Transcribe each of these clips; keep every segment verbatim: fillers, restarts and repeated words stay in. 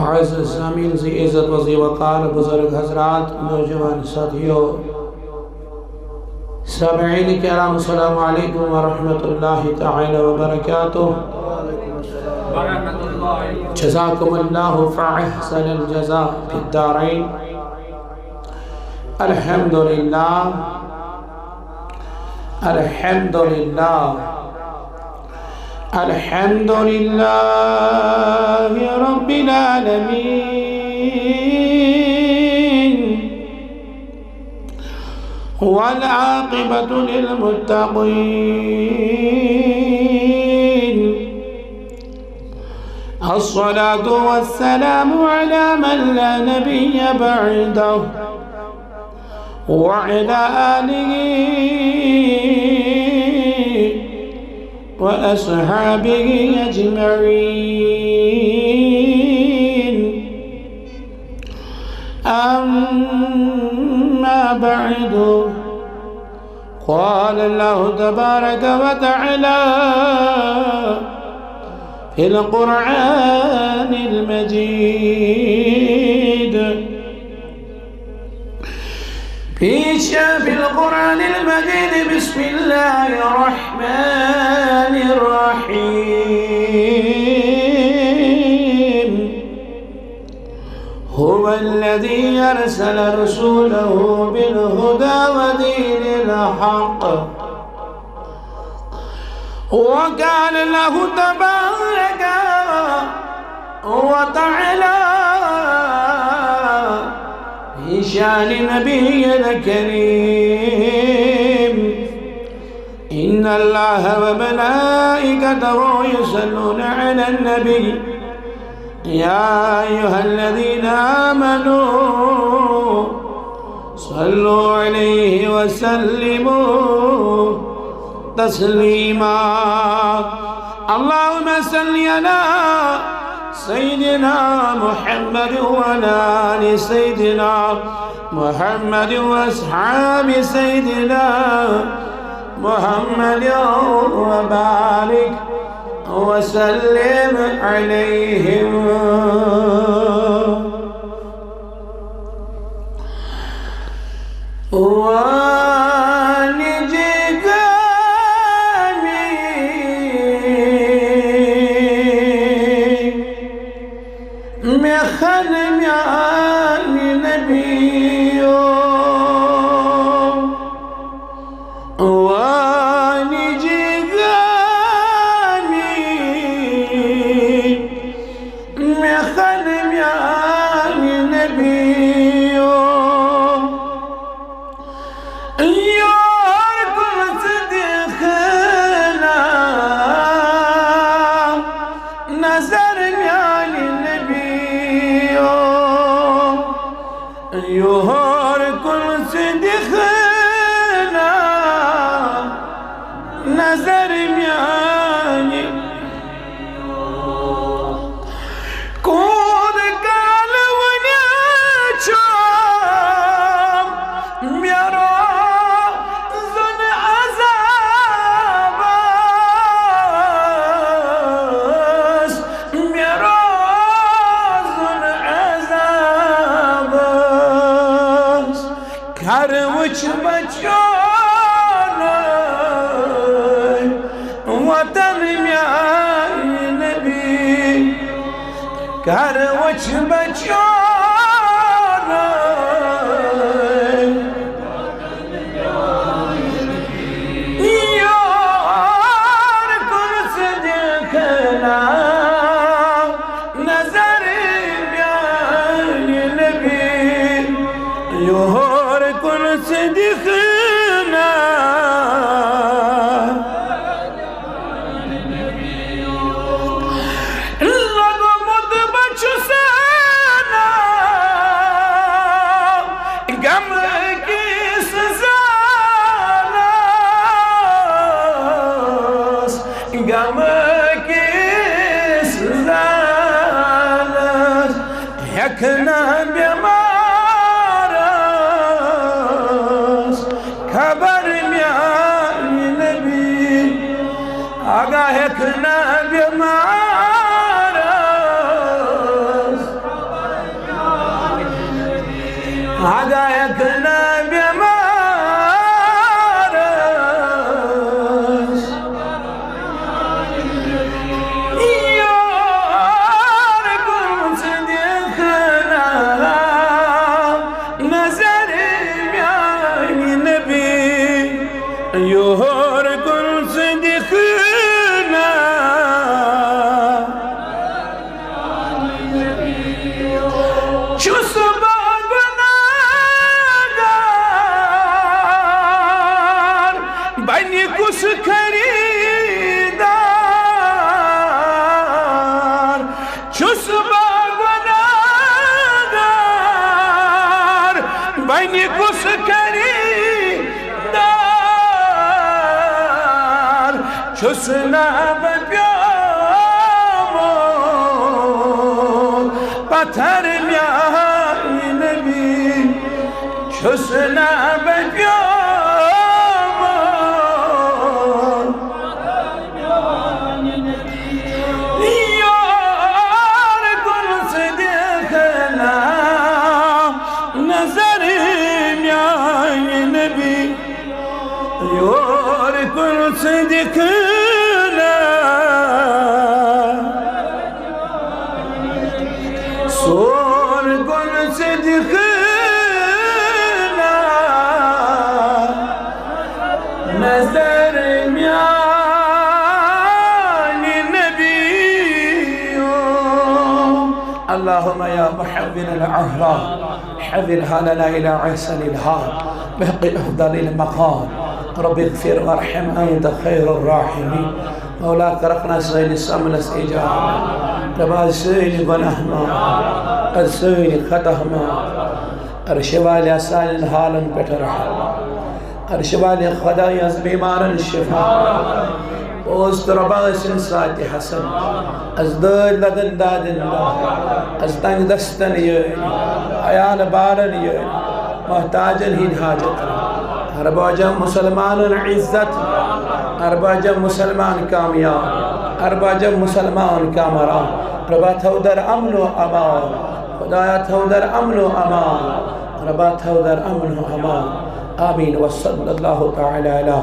معزز سامعین، ذی عزت و ذی وقار بزرگ حضرات، نوجوان ساتھیو، سامعین کرام، السلام علیکم ورحمۃ اللہ تعالی وبرکاتہ۔ جزاکم اللہ فاحسن الجزاء فی الدارین۔ الحمدللہ، الحمدللہ، الحمدللہ رب العالمین، والعاقبۃ للمتقین، الصلاۃ والسلام علی من لا نبی بعدہ، وعلی آلہ وأصحابه أجمعين. أما بعد، قال الله تبارك وتعالى في القرآن المجيد، في القرآن المجيد، بسم الله الرحمن الرحيم. هو الذي أرسل رسوله بالهدى ودين الحق وقال الله تبارك وتعالى في شأن نبينا الكريم: إن الله وملائكته يصلون على النبي، يا أيها الذين آمنوا صلوا عليه وسلموا تسليما. اللهم صل على سيدنا محمد وعلى آل سيدنا محمد وأصحاب سيدنا محمد وبارك وسلم عليهم. وأن جئت من خدم آل نبي، وأن جئت من خدم آل نبي. یور کُن ژٕ دِکھ نا نظر میانہِ نبی او۔ یور کُن ژٕ دِکھ نا نظر میانہِ۔ کوٗت کال وُنہِ چھُ مےٚ روزُن عذابس، مےٚ روزُن عذابس۔ کر وٕچھ بچیو وطن میانہِ نبی، کر وٕچھ بچیو یور کُن ژٕ دِکھ نا نظر میانہِ نبی، یور کُن ژٕ دِکھ نا۔ لوٚگمُت بہٕ چھُس نا غمہٕ کِس زالس، غمہٕ کِس زالس۔ ہٮ۪کھ نہٕ بٮ۪مارس خبر میانہِ نبی، اگاہ ہٮ۪کھ نہٕ بٮ۪مارس اگہ ہیکہ نہ بیمارس یور کُن ژٕ دِکھ نہ نظر میانہِ نبی، یور کُن ژٕ دِکھ نہ۔ چھُس بہٕ گۄناہگار، بنہِ کُس خریدار؟ چھُس بہٕ گۄناہگار، بنہِ کُس خریدار؟ چھُس نہ بہٕ پیومُت پتھر میانہِ نبی، چھُس نہ بہٕ پیومُت۔ یور کُن ژٕ دِکھ نہ نظر میانہِ نبی، یور کُن ژٕ دِکھ نہ، سور کُن ژٕ دِکھ نہ نظر میانہِ نبی۔ اللهم يا محول الأحوال، حولها لنا إلى أحسن الحال، بحق أفضل المقال. رب اغفر وارحم أنت خير الراحمين. مولا، کر رکھنا سٲنِس عملس اجابت۔ ربا، سٲنۍ گۄناہ معاف، کر سٲنۍ خطا معاف، کر شیوالیا سانٮ۪ن حالن پٮ۪ٹھ رحم، کر شیوالیا خدایس بیمارن شفا۔ اوس تہٕ ربا ٲسِن ساتہِ حسن، از دٲدۍ لدن دادن داد، از تنگ دستن یٲرۍ، عیال بارن یٲرۍ، محتاجن ہٕنٛدۍ حاجت۔ ارباجہ مسلمانن عزت، ارباجہ مسلمان کامیاب، ارباجہ مسلمان کامران۔ ربا تھو در امن و امان، خدایا تھو در امن و امان۔ ربا تھو در امن و امان۔ آمین۔ وصلی اللہ تعالی علی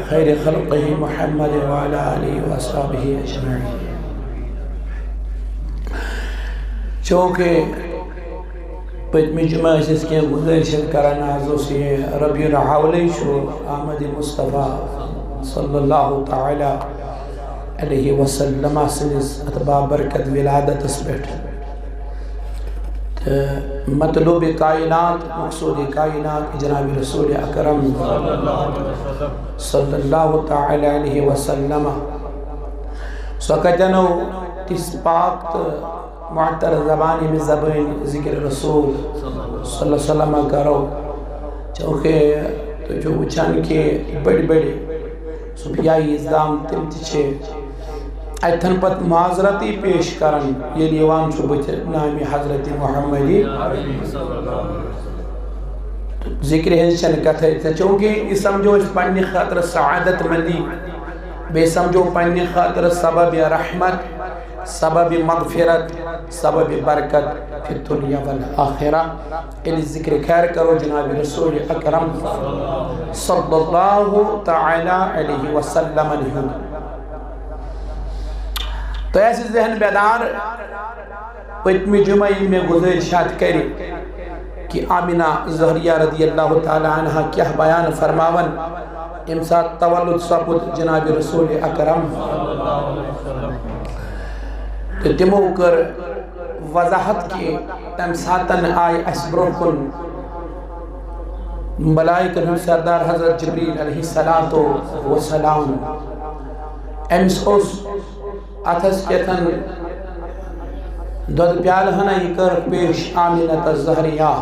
خیر خلقہ محمد وعلی آلہ وصحبہ اجمعین۔ چونکہ پٔتمہِ جمعہ ٲسۍ أسۍ کینٛہہ گُزٲرِش کران، آز اوس یہِ ربیع الاولٕے چھُ آمدِ مصطفیٰ صلی اللہ تعالی علیہ وسلم سٕنٛدِس اَتھ بابرکت ولادتس پٮ۪ٹھ۔ تہٕ مطلوب کائنات، مقصود کائنات جناب رسول اکرم صلی اللہ تعالی علیہ وسلم۔ سۄ کتٮ۪نو تِژھ پاک تہٕ معطر زبان، ییٚمہِ زبٲنۍ ذکر رسول صلی اللہ علیہ وسلم کرو، چونکہ تُہۍ چھِو وٕچھان کہ بٔڑۍ بٔڑۍ صوفیائی اظلام تِم تہِ چھِ اتھن پتہٕ معذرتی پیش کران، ییٚلہِ یِوان چھُ بٕتھِ نامِ حضرت محمدی ذکرِ ہٕنٛز چھنہٕ کتھے۔ تہٕ چونکہ یہِ سمجھو أسۍ پننہِ خٲطرٕ سعادت مندی، بیٚیہِ سمجھو پننہِ خٲطرٕ سبب رحمت، سبب مغفرت، سبب برکت فی الدنیا والآخرہ۔ ییٚلہِ ذکر خیر کرو جناب رسول اکرم صلی اللہ تعالی علیہ وسلم ہُنٛد۔ تۄہہِ آسہِ ذہن بیدار، پٔتمہِ جمعہ یِم مےٚ گُزٲرِشات کرِ کہ آمنہ زہریہ رضی اللہ تعالی عنہا کیٛاہ بیان فرماون، ییٚمہِ ساتہٕ تولد سپُد جناب رسول اکرم۔ تہٕ تِمو کٔر وضاحت کہ تمہِ ساتن آیہِ اسہِ برونٛہہ کُن ملائکن ہُنٛد سردار حضرت جبریل علیہ الصلوۃ والسلام۔ أمِس اوس اتھس کیتھن دۄدٕ پیالہٕ ہنا، یہِ کٔر پیش آمنہ الزہریہ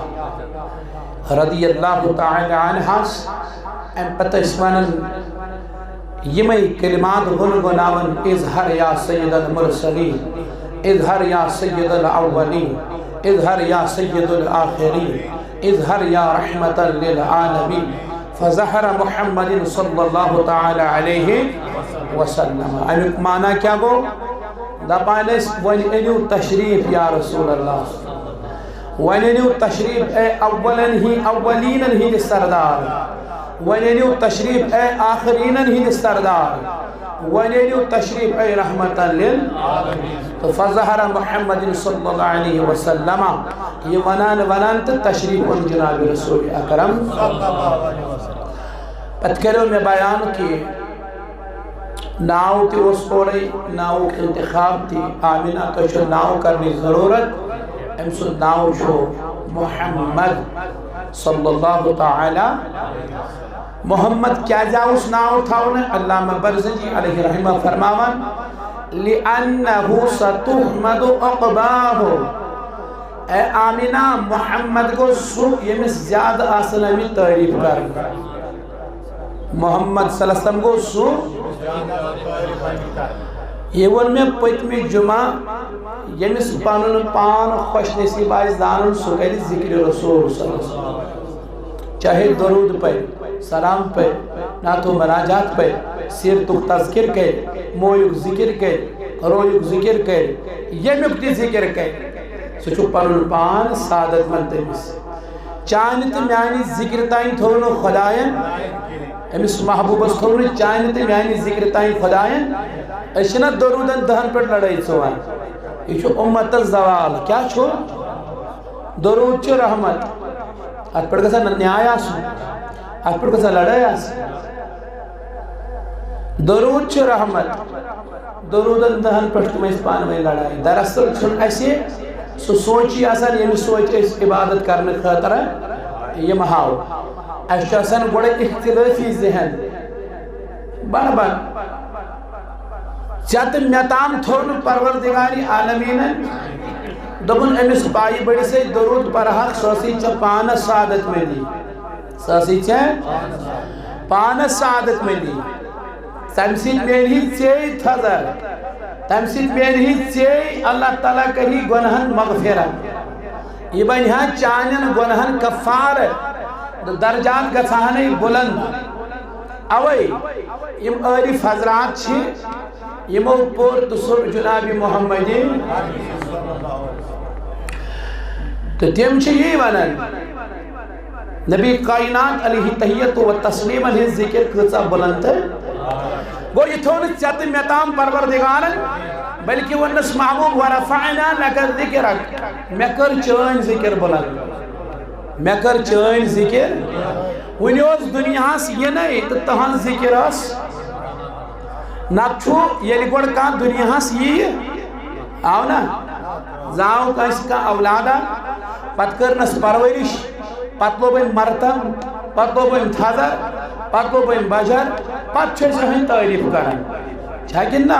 رضی اللہ تعالی عنہاس۔ امہِ پتہٕ ٲسۍ ونان یِمے کلمات گنگناوان، اظہر یا سید المرسلین، اظہر یا سید الاولین، اظہر یا سید الآخرین، اظہر یا رحمت للعالمین۔ فظہر محمد صلی اللہ تعالی علیہ وسلم۔ امیُک معنی کیٛاہ گوٚو؟ دپان ٲسۍ، وۄنۍ أنِو تشریف یا رسول اللہ۔ وۄنۍ أنِو تشریٖف اے اولن ہی اولینن ہٕنٛدِ سردار، وۄنۍ أنِو تشریٖف اے آخرینن ہٕنٛدِ سردار، وۄنۍ أنِو تشریٖف اے رحمتن لِل۔ تہٕ فظہر محمد صلی اللہ علیہ وسلم، یہِ ونان ونان تہٕ تشریٖف اوٚن جناب رسول اکرم۔ پتہٕ کریو مےٚ بیان کہِ ناو تہِ اوس اورے، ناوُک انتخاب تہِ۔ آمینہ، تۄہہِ چھُ ناو کرنٕچ ضروٗرت۔ أمۍ سُنٛد ناو چھُ محمد صلی اللہ تعالیٰ۔ محمد کیازِ آوُس ناو تھاونہٕ؟ علامہ برزنجی علیہ رحمہ فرماوان، لِأَنَّهُ سَتُحْمَدُ عُقْبَاهُ۔ اے آمینہ، محمد گوٚو سُہ ییٚمِس زیادٕ آسن آمٕتۍ تعریٖف کرنہٕ۔ محمد صلی اللہ علیہ وسلم گوٚو سُہ۔ یہِ ووٚن مےٚ پٔتمہِ جمعہ، ییٚمِس پنُن پان خۄش نصیٖب آسہِ زانُن، سُہ کرِ ذکر رسول صلی اللہ علیہ وسلم۔ چاہے درود پرِ، سلام پرِ، نعت و مناجات پرِ، سیرتُک تذکر کرِ، مویُک ذکر کرِ، رویُک ذکر کرِ، ییٚمیُک تہِ ذکر کرِ، سُہ چھُ پنُن پان سعادت مند تٔمِس۔ چانہِ تہٕ میانہِ ذکرِ تام تھوٚو نہٕ خداین، أمِس محبوبس تھوٚو نہٕ چانہِ تہٕ میانہِ ذکرِ تام خداین۔ أسۍ چھِنہ درودن دہن پٮ۪ٹھ لڑٲے ژوان۔ یہِ چھُ اُمتس زوال۔ کیٛاہ چھُ؟ درود چھُ رحمت۔ اتھ پٮ۪ٹھ گژھن نیاے آسُن، اتھ پٮ۪ٹھ گژھن لڑٲے آسٕنۍ۔ درود چھُ رحمت۔ درودن دہن پٮ۪ٹھ تِم ٲسۍ پانہٕ ؤنۍ لڑایہِ۔ دراصل چھُنہٕ اَسہِ سُہ سونٛچی آسان، ییٚمہِ سونٛچہِ أسۍ عبادت کرنہٕ خٲطرٕ یِم ہاو۔ اَسہِ چھُ آسان گۄڈٕ اختلٲفی ذہن۔ برابر۔ ژےٚ تہٕ مےٚ تام تھوٚو نہٕ پروردگارِ عالمیٖنن۔ دوٚپُن، أمِس پایہِ بٔڑِس ہے درود پرہاکھ، سۄ ٲسٕے ژےٚ پانس سعادت مندی۔ سۄ ٲسٕے ژےٚ پانس سعادت مندی۔ تمہِ سۭتۍ میلہِ ہے ژےٚ تھزر۔ تمہِ سۭتۍ میلہِ ہے ژےٚ اللہ تعالیٰ کرِ گۄنہن مغفرت۔ یہِ بنہِ ہا چانٮ۪ن گۄنہن کفارٕ۔ درجات گژھہنے بلند۔ اوے یِم عارف حضرات چھِ، یِمو پوٚر تہٕ سوٚر جناب محمدی۔ تہٕ تِم چھِ یی ونان، نبی کائنات علیہ تحیت و تسلیمن ہٕنٛز ذکر کۭژاہ بلند تہٕ۔ گوٚو، یہِ تھوٚو نہٕ ژےٚ تہٕ مےٚ تام پروردگارن، بلکہِ ووٚننس محبوب، ورفعنا لک ذکرک، مےٚ کٔر چٲنۍ ذکر بلند۔ مےٚ کٔر چٲنۍ ذکر۔ وُنہِ اوس دُنیاہس یِنَے تہٕ تٕہٕنٛز ذکر ٲس۔ نتہٕ چھُ ییٚلہِ گۄڈٕ کانٛہہ دُنیاہس ییہِ، آو نا؟ زاو کٲنٛسہِ کانٛہہ اولادہ، پتہٕ کٔرنس پرورش، پتہٕ لوٚب أمۍ مرتم، پتہٕ لوٚب أمۍ تھزر، پتہٕ لوٚب أمۍ بجر، پتہٕ چھِ أسۍ أہٕنٛدۍ تعریٖف کران۔ چھا کِنہٕ نہ؟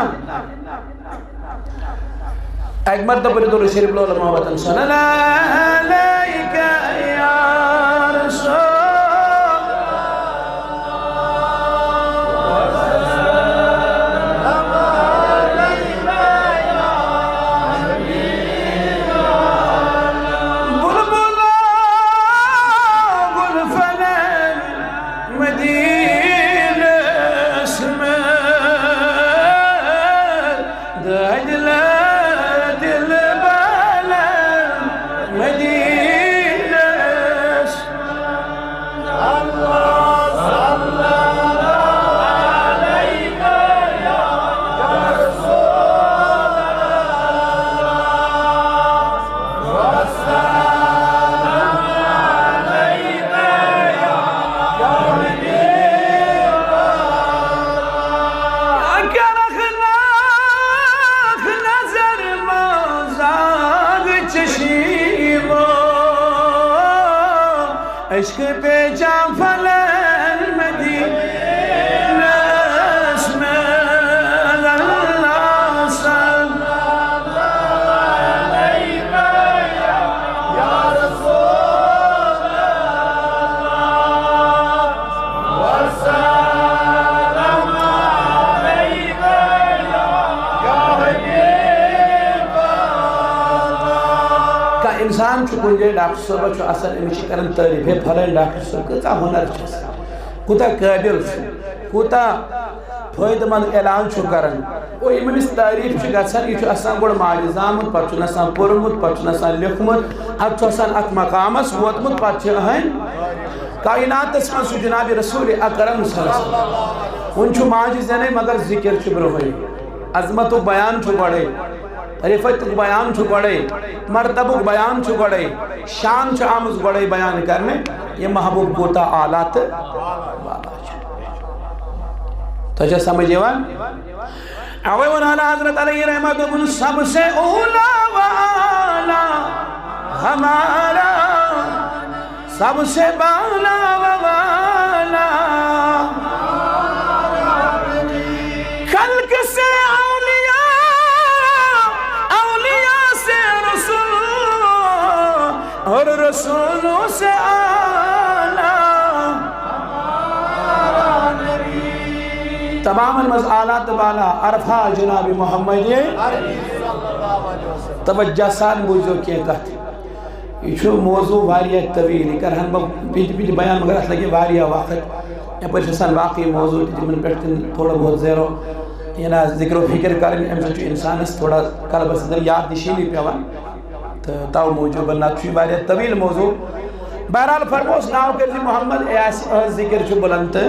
اکہِ مرتبہ پٔرِو درود شریف لولہٕ محبتن، صلی اللہ علیک یا رسول۔ بلبلہ گل فنن مدینس منٛز، دادلہ دل بالن مدینس۔ اللہ صلی اللہ علیک یا رسول اللہ۔ کرخناک نظر منٛز آگ چشیمو، عشق پہ جعفر مدینہ۔ کانٛہہ انسان چھُ کُنہِ جایہِ ڈاکٹر صٲبس چھُ آسان، أمِس چھِ کران تعریٖف، ہے فلٲنۍ ڈاکٹر صٲب کۭژاہ ہُنر چھس، کوٗتاہ قٲبِل چھُ، کوٗتاہ فٲیدٕ مند علاج چھُ کران۔ اور ییٚمہِ وِزِ تعریٖف چھِ گژھان، یہِ چھُ آسان گۄڈٕ ماجہِ زامُت، پتہٕ چھُنہٕ آسان پوٚرمُت، پتہٕ چھُنہٕ آسان لیوٚکھمُت، اَدٕ چھُ آسان اَتھ مقامس ووتمُت، پتہٕ چھِ أہنٛدۍ کائناتس منٛز سُہ جناب رسول اکرم صلی اللہ علیہ وسلم۔ وۄنۍ چھُ ماجہِ زینے مگر ذکر چھُ برونٛہٕے، عظمتُک بیان چھُ گۄڈے، رفعتُک بیان چھُ گۄڈے، مرتبُک بیان چھُ گۄڈے، شان چھُ آمٕژ گۄڈے بیان کرنہٕ، یہِ محبوب کوٗتاہ اعلیٰ تہٕ بالا چھُ۔ تۄہہِ چھا سمجھ یِوان؟ اوے ووٚن اعلیٰ حضرت علیہ رحمہ، دوٚپُن، سب سے اولیٰ و اعلیٰ ہمارا، سب سے بالا و والا، خلق سے اولیاء، اولیاء سے رسول، اور رسولوں سے اعلیٰ۔ تمامن منٛز اعلیٰ تہٕ بالا، ارفع جناب محمد۔ توجہ سان بوٗزِو کینٛہہ کتھ۔ یہِ چھُ موضوع واریاہ طویل، یہِ کرٕہن بہٕ پِتہِ پِتہِ بیان، مگر اتھ لگہِ واریاہ وقت۔ یپٲرۍ چھِ آسان باقٕے موضوع تہِ، تِمن پٮ۪ٹھ تہِ تھوڑا بہت زیرو، یہِ نہ ذکر و فکر کرٕنۍ، امہِ سۭتۍ چھُ انسانس تھوڑا قلبس اندر یاد نشینی پٮ۪وان۔ تہٕ توٕ موٗجوٗب، نتہٕ چھُ یہِ واریاہ طویل موضوع۔ بہرحال فرموس، ناو کٔرۍ زِ محمد، یہِ آسہِ أہنٛز ذکر چھُ بلند تہٕ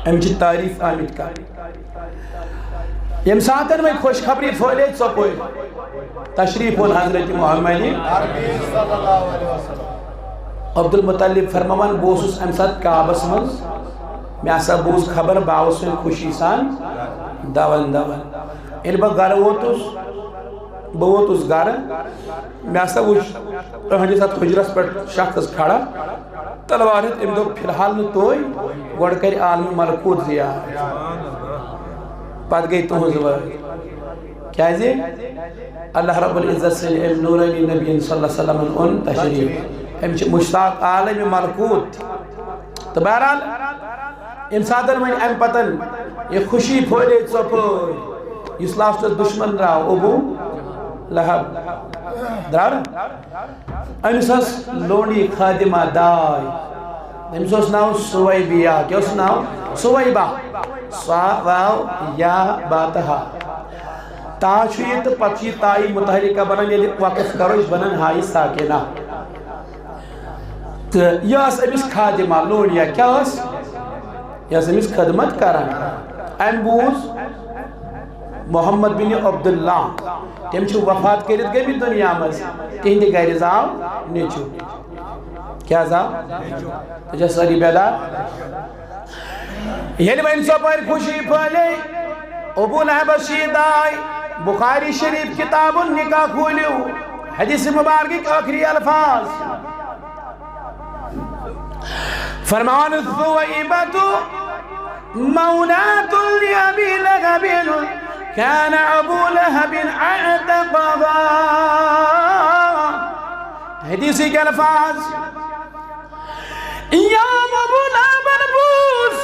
أمۍ چھِ تعریٖف آمٕتۍ کرنہٕ۔ ییٚمہِ ساتہٕ وۄنۍ خۄشخبری پھٲلے ژۄپٲرۍ، تشریٖف اوٚن حضرت محمد عربی صلی اللہ علیہ وسلم۔ عبدالمطلب فرماوان، بہٕ اوسُس اَمہِ ساتہٕ کعبس منٛز، مےٚ ہسا بوٗز خبر، بہٕ آوُس وۄنۍ خوشی سان دوان دوان۔ ییٚلہِ بہٕ گرٕ ووتُس، بہٕ ووتُس گرٕ، مےٚ ہسا وُچھ أہنٛدِس اَتھ حُجرس پٮ۪ٹھ شخص کھڑا، تلوار ہیٚتھ۔ أمۍ دوٚپ، فی الحال نہٕ تُہۍ، گۄڈٕ کرِ عالمِ ملکوٗت زیارت، پتہٕ گٔے تُہٕنٛز وٲرۍ۔ کیازِ؟ اللہ رب العزت سٕنٛدِ أمۍ نورانی نبی صلی اللہ علیہ وسلمن اوٚن تشریٖف۔ أمۍ چھِ مشتاق عالمِ ملکوٗت۔ تہٕ بہرحال، ییٚمہِ ساتہٕ وۄنۍ اَمہِ پتہٕ یہِ خوشی پھٲلے ژۄپٲرۍ، یُس لاسٹس دُشمن درٛاو، ابو لہب درٛاو نا؟ أمِس ٲس لونڈی خادمہ داے، أمِس اوس ناو ثویبیہ۔ کیٛاہ اوس ناو؟ ثویبہ۔ صا واو یا با تہٕ ہا۔ تا چھُ یہِ تہٕ پتہٕ چھُ یہِ تایی متحرکہ بنان، ییٚلہِ وقف کرو، یہِ چھِ بنان ہایہِ ساکنہ۔ تہٕ یہِ ٲس أمِس خادمہ، لونڈیا۔ کیٛاہ ٲس؟ یہِ ٲس أمِس خدمت کران۔ أمۍ بوٗز محمد بن عبداللہ، تِم چھِ وفات کٔرِتھ گٔمٕتۍ دُنیا منٛز، تِہنٛدِ گرِ زاو نیٚچوٗ۔ کیٛاہ زاو؟ تُہۍ چھا سٲری بیدار؟ ییٚلہِ وۄنۍ ژۄپٲرۍ خوشی پھٲلے، ابو لہبس چھِ یہِ داے۔ بخاری شریف کتاب النکاح کھوٗلِو، حدیث مبارکٕکۍ ٲخری الفاظ۔ فرمان، ثویبۃ مولاۃ لأبی لہب، کان ابو لہب اعتقہا۔ حدیثٕکۍ الفاظ، یام ابو لہبن بوٗز،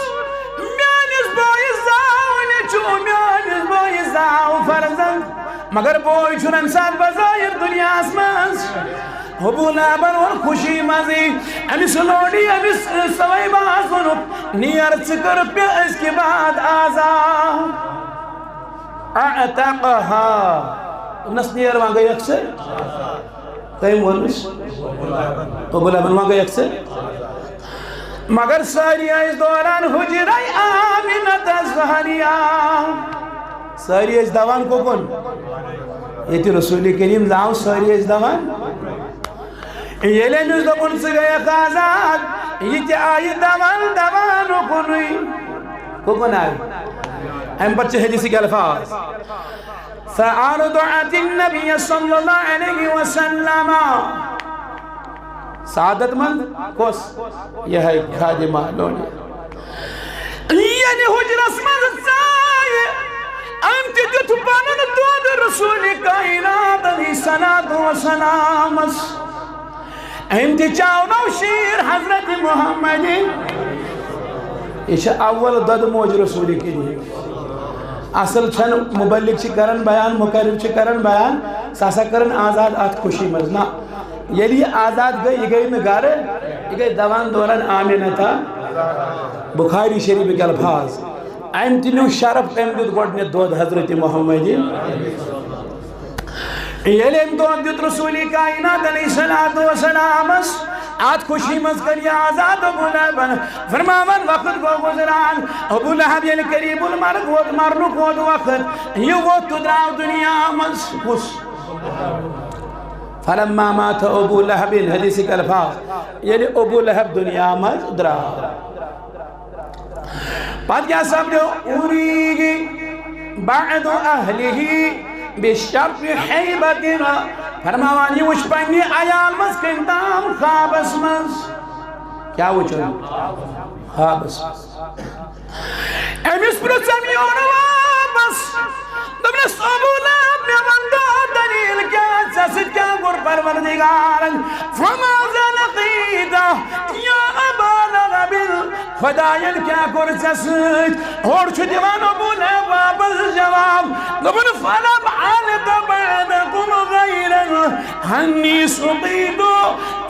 میٲنِس بٲیِس زاو نیٚچوٗ، میٲنِس بٲیِس زاو فرزند، مگر بوے چھُنہٕ اَمہِ ساتہٕ بظٲہِر دُنیاہَس منٛز۔ ابو لہبن ووٚن خوشی منٛزٕے أمِس لونڈی، أمِس ثویبہس ووٚنُکھ، نیر ژٕ کٔرٕتھ مےٚ أزکہِ بعد آزاد۔ اعتقہا۔ دوٚپنَس، نیر وۄنۍ گٔیَکھ ژٕ۔ تٔمۍ ووٚنُس، ابو لہبن، وۄنۍ گٔیَکھ ژٕ۔ مگر سٲری ٲسۍ دوران حجرے آمنہ تس زہریا۔ سٲری ٲسۍ دوان کُکُن؟ ییٚتہِ رسول کریم زاو، سٲری ٲسۍ دوان۔ ییٚلہِ أمِس دوٚپُن، ژٕ گٔیَکھ آزاد، یہِ تہِ آیہِ دوان دوان اُکنُے۔ کُکُن آیہِ؟ اَمہِ پتہٕ چھِ حدیثٕکۍ الفاظ۔ فأرضعت النبی صلی اللہ علیہ وسلم۔ سعادت مند کۄس؟ یِہوٚے خادمہ لونڈی۔ ییٚلہِ حجرس منٛز ژایہِ، أمۍ تہِ دیُت پنُن دۄد رسول کائنات علیہ الصلوۃ والسلامس۔ أمۍ تہِ چاونو شیٖر حضرت محمد۔ یہِ چھِ اول دۄدٕ موج رسول کریم۔ اصل چھنہٕ مبلغ چھِ کران بیان، مقرر چھِ کران بیان، سۄ ہسا کرن آزاد اتھ خوشی منٛز۔ نہ، ییٚلہِ یہِ آزاد گٔے، یہِ گٔے نہٕ گرٕ، یہِ گٔے دوان دوران آمنہ تہٕ بخاری شریفٕکۍ الفاظ۔ أمۍ تہِ نیوٗ شرف، أمۍ دیُت گۄڈٕنیتھ دۄد حضرت محمد۔ ییٚلہِ أمۍ دۄد دیُت رسول کائنات علیہ الصلوۃ والسلامس، اتھ خوشی منٛز کٔر یہِ آزاد ابو لہبن۔ فرماوان وقت گوٚو گُزران، ابو لہب ییٚلہِ قریب المرگ ووت، مرنُک ووت وقت، یہِ ووت تہٕ درٛاو دُنیا منٛز۔ کُس؟ فلما مات ابو لہب، حدیثٕکۍ الفاظ، ییٚلہِ ابو لہب دُنیا منٛز درٛاو۔ پتہٕ کیٛاہ سپدیو؟ أُرِیہ بعض أہلہ بشرف ہیبۃ۔ فرماوان، یہِ وٕچھ پننہِ عیال منٛز کٔمۍ تام خوابس منٛز۔ کیٛاہ وٕچھ أمۍ؟ خوابس منٛز۔ أمِس پرٛژھ أمۍ، یورٕ واپس۔ دوٚپنَس، ابو لہب، مےٚ وَن تہٕ دٔلیٖل کیٛاہ؟ ژےٚ سۭتۍ کیٛاہ کوٚر پروردگارن؟ فماذا لقیت یا ابا لہب؟ خۄدایَن کیٛاہ کوٚر ژےٚ سۭتۍ؟ ہورٕ چھُ دِوان ابو لہب واپس جواب، دوٚپُن، فلم علت بعدکم غیر انی سقیت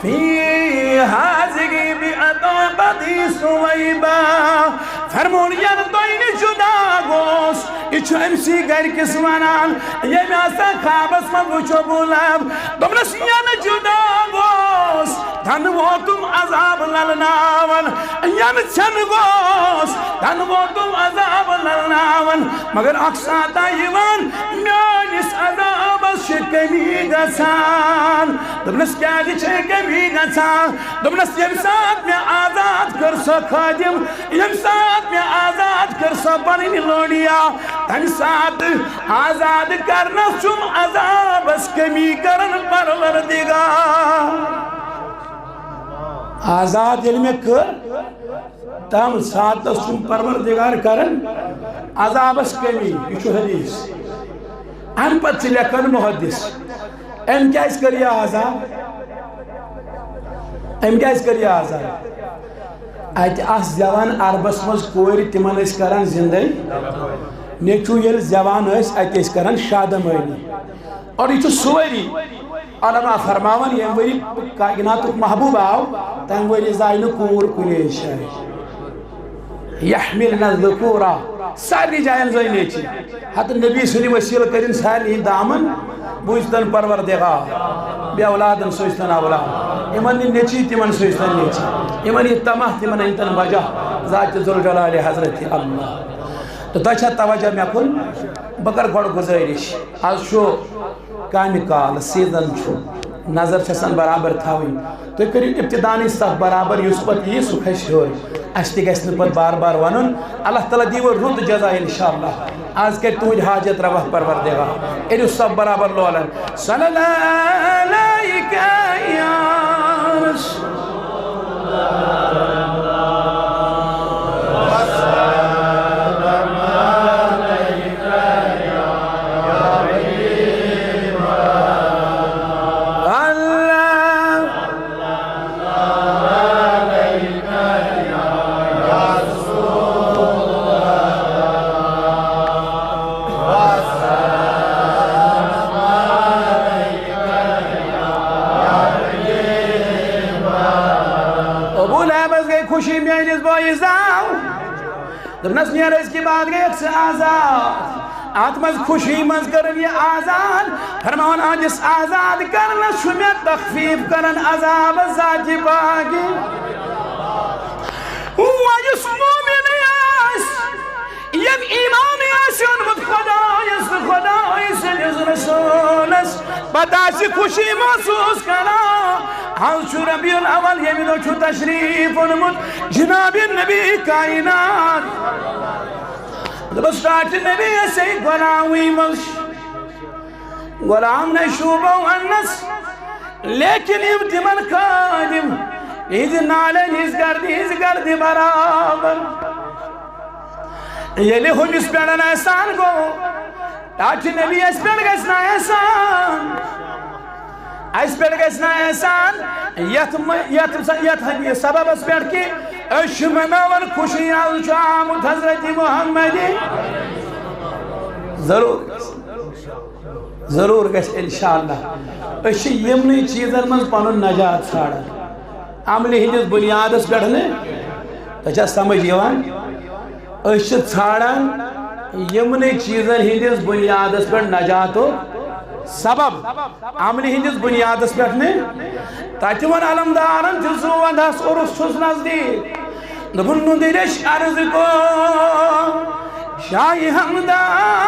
فی ہذہ بعتاقتی ثویبہ۔ فرمون، ینہٕ تۄہہِ نِش جُدا گوس، یہِ چھُ أمۍ سٕے گرِ کِس وَنان، ییٚمۍ ہسا خوابس منٛز وُچھ ابو لہب، دوٚپنس، ینہٕ جُدا گوس، تنہٕ ووتُم عذاب للناون، ینہٕ ژھٮ۪نہٕ گوس، تنہٕ ووتُم عذاب للناون۔ مگر اکھ ساتہ یِوان، میٲنِس عذابس چھِ کمی گژھان۔ دوٚپنس، کیٛازِ چھے کمی گژھان؟ دوٚپنس، ییٚمہِ ساتہٕ مےٚ آزاد کٔر سۄ خٲدِم، ییٚمہِ ساتہٕ مےٚ آزاد کٔر سۄ پنٕنۍ لونڈیا، تمہِ ساتہٕ آزاد کرنس چھُم عذابس کمی کران پروردگار۔ آزاد ییٚلہِ مےٚ کٔر، تم ساتس چھُم پروردگار کران عذابس کمی۔ یہِ چھُ حدیث۔ امہِ پتہٕ چھِ لیکھان محدث، أمۍ کیٛازِ کٔر یہِ آزاد؟ أمۍ کیٛازِ کٔر یہِ آزاد؟ اتہِ آسہٕ زٮ۪وان عربس منٛز کورِ، تِمن ٲسۍ کران زندے نیٚچوٗ، ییٚلہِ زٮ۪وان ٲسۍ، اتہِ ٲسۍ کران شادمٲنی۔ اور یہِ چھُ سورُے، علماء فرماوان، ییٚمہِ ؤری کائناتُک محبوب آو، تَمہِ ؤری زاے نہٕ کوٗر کُنے جایہِ۔ یحملن الذکورا، سارنٕے جاین زٲے نیٚچی۔ ہتہٕ نبی سٕنٛدِ وسیلہٕ کٔرِن سارنٕے ہٕنٛدۍ دامن بوٗزتن پروردگار، بے اولادن سوٗزتن اولاد، یِمن نہٕ نیٚچی تِمن سوٗزتن نیٚچی، یِمن یہِ طمع تِمن أنۍتن وجہ ذات ذوالجلال حضرت اللہ۔ تہٕ تۄہہِ چھا توجہ مےٚ کُن؟ بہٕ کرٕ گۄڈٕ گُزٲرِش، از چھُ کامہِ کال، سیزن چھُ، نظر چھِ آسان برابر تھاوٕنۍ۔ تُہۍ کٔرِو ابتدانی صف برابر، یُس پتہٕ یی سُہ کھسہِ ہیوٚر۔ اَسہِ تہِ گژھِ نہٕ پتہٕ بار بار وَنُن، اللہ تعالیٰ دیٖوٕ رُت جزا انشاءاللہ۔ آز کرِ تُہٕنٛدۍ حاجت روا پروردگار۔ کٔرِو صف برابر لولن۔ صلی اللہ علیک یا رسول۔ اللہ۔ ابو لہبس گٔے خوشی، میٲنِس بٲیِس آو۔ دوٚپنس، "نیر، أزکہِ بعد گٔیَکھ ژٕ آزاد۔" اتھ منٛز خوشی منٛز کٔرٕن یہِ آزاد۔ فرماوان، أہنٛدِس آزاد کرنس چھُ مےٚ تخفیف کران عذاب ذاتِ پاکہِ۔ وۄنۍ یُس مومنٕے آسہِ، ییٚمۍ ایمانٕے آسہِ اوٚنمُت خۄدایس تہٕ خۄداے سٕنٛدِس رسوٗلس، پتہٕ آسہِ خوشی محسوٗس کران۔ از چھُ ربیع الاول، ییٚمہِ دۄہ چھُ تشریف اوٚنمُت جناب نبی کائنات۔ دوٚپُس، ٹاٹھۍ نبی، أسۍ ہے غلامٕے منٛز چھِ۔ غلام نے شوٗبو انس، لیکن یِم تِمن خٲدِم، یِہنٛزِ نالٮ۪ن ہٕنٛز گردِ، یِہنٛزِ گردِ برابر۔ ییٚلہِ ہُمِس پٮ۪ٹھ احسان گوٚو، ٹاٹھۍ نبی، اَسہِ پٮ۪ٹھ گژھِ نا احسان؟ اَسہِ پٮ۪ٹھ گژھِ نا احسان؟ یَتھ مَ-، یَتھ سَ-، یَتھ سببس پٮ۪ٹھ کہِ أسۍ چھِ مناوان خوشی، از چھُ آمُت حضرت محمد۔ ضروٗر گژھِ، ضروٗر گژھِ انشاءاللہ۔ أسۍ چھِ یِمنٕے چیٖزن منٛز پنُن نجات ژھانڈان۔ عملہِ ہٕنٛدِس بُنیادس پٮ۪ٹھ نہٕ۔ تۄہہِ چھا سمجھ یِوان؟ أسۍ چھِ ژھانڈان یِمنٕے چیٖزن ہٕنٛدِس بُنیادس پٮ۪ٹھ نجاتُک سبب، عملہِ ہٕنٛدِس بُنیادس پٮ۪ٹھ نہٕ۔ تتہِ ووٚن علمدارن تہِ، زُو ونٛدس عُرُس چھُس نزدیٖک۔ دوٚپُن، نُندٕ ریٚش عرض کو شاہِ ہمدانس،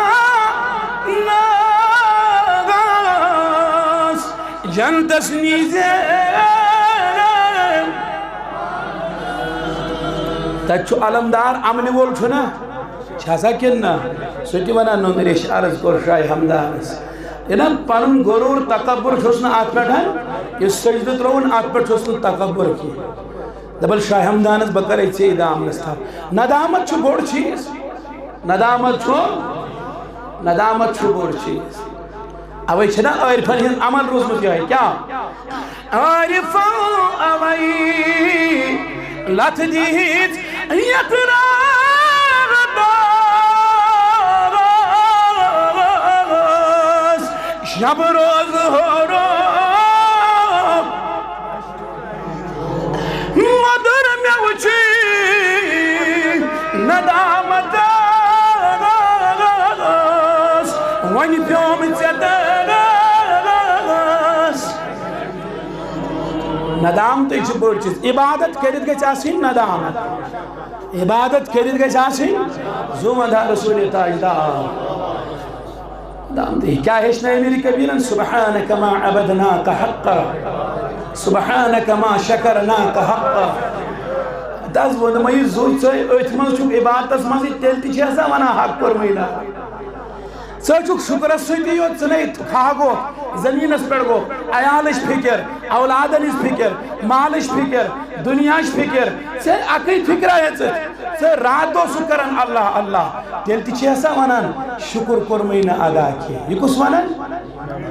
جنتس نیٖزے۔ تتہِ چھُ علمدار امنہِ وول چھُنہ، چھا سا کِنہٕ نہ؟ سُہ تہِ ونان، نُندٕ ریٚش عرض کوٚر شاہِ ہمدانس۔ یہِ نہ پنُن غرور تکبر چھُس نہٕ اتھ پٮ۪ٹھ، یہِ سجدٕ ترٛووُن اتھ پٮ۪ٹھ چھُس نہٕ تکبر کینٛہہ۔ دپان، شاہِ ہمدانس، بہٕ کرے ژےٚ دامنس تھپھ۔ ندامت چھُ بوٚڑ چیٖز۔ ندامت چھُ، ندامت چھُ بوٚڑ چیٖز۔ اوے چھنا عارفن ہُنٛد عمل روٗزمُت یِہوٚے۔ کیٛاہ؟ عارفو اوے لتھ دِژ یتھ راتس، شب روز ہورو۔ مدر مےٚ وٕچھی ندامت، وۄنۍ پیوم ژےٚ دٲرس۔ ندامتٕے چھِ بٔڑ چیٖز۔ عبادت کٔرِتھ گژھِ آسٕنۍ ندامت۔ عبادت کٔرِتھ گژھِ آسٕنۍ زُو وندہ رسول تاجدار۔ دامتی کیا ہیچھنا ہے میری قبیلن؟ سبحانک ما عبدناک حقا، سبحانک ما شکرناک حقا۔ دس ووٚن مےٚ، یہِ زُو ژٕ أتھۍ منٛز چھُکھ عبادتس منٛزٕے، تیٚلہِ تہِ چھِ آسان ونان حق کوٚرمٕے نہ۔ ژٕ چھُکھ شُکرس سۭتی یوت، ژٕ نے کھاہ گوٚو، زٔمیٖنس پٮ۪ٹھ گوٚو، عیالٕچ فِکر، اولادن ہٕنٛز فِکر، مالٕچ فِکر، دُنیاہٕچ فِکر، ژےٚ اکٕے فِکرا ہے ژٕ، ژٕ راتھ دۄہ سُہ کران اللہ اللہ، تیٚلہِ تہِ چھِ آسان ونان، شُکر کوٚرمٕے نہٕ ادا کینٛہہ۔ یہِ کُس ونان؟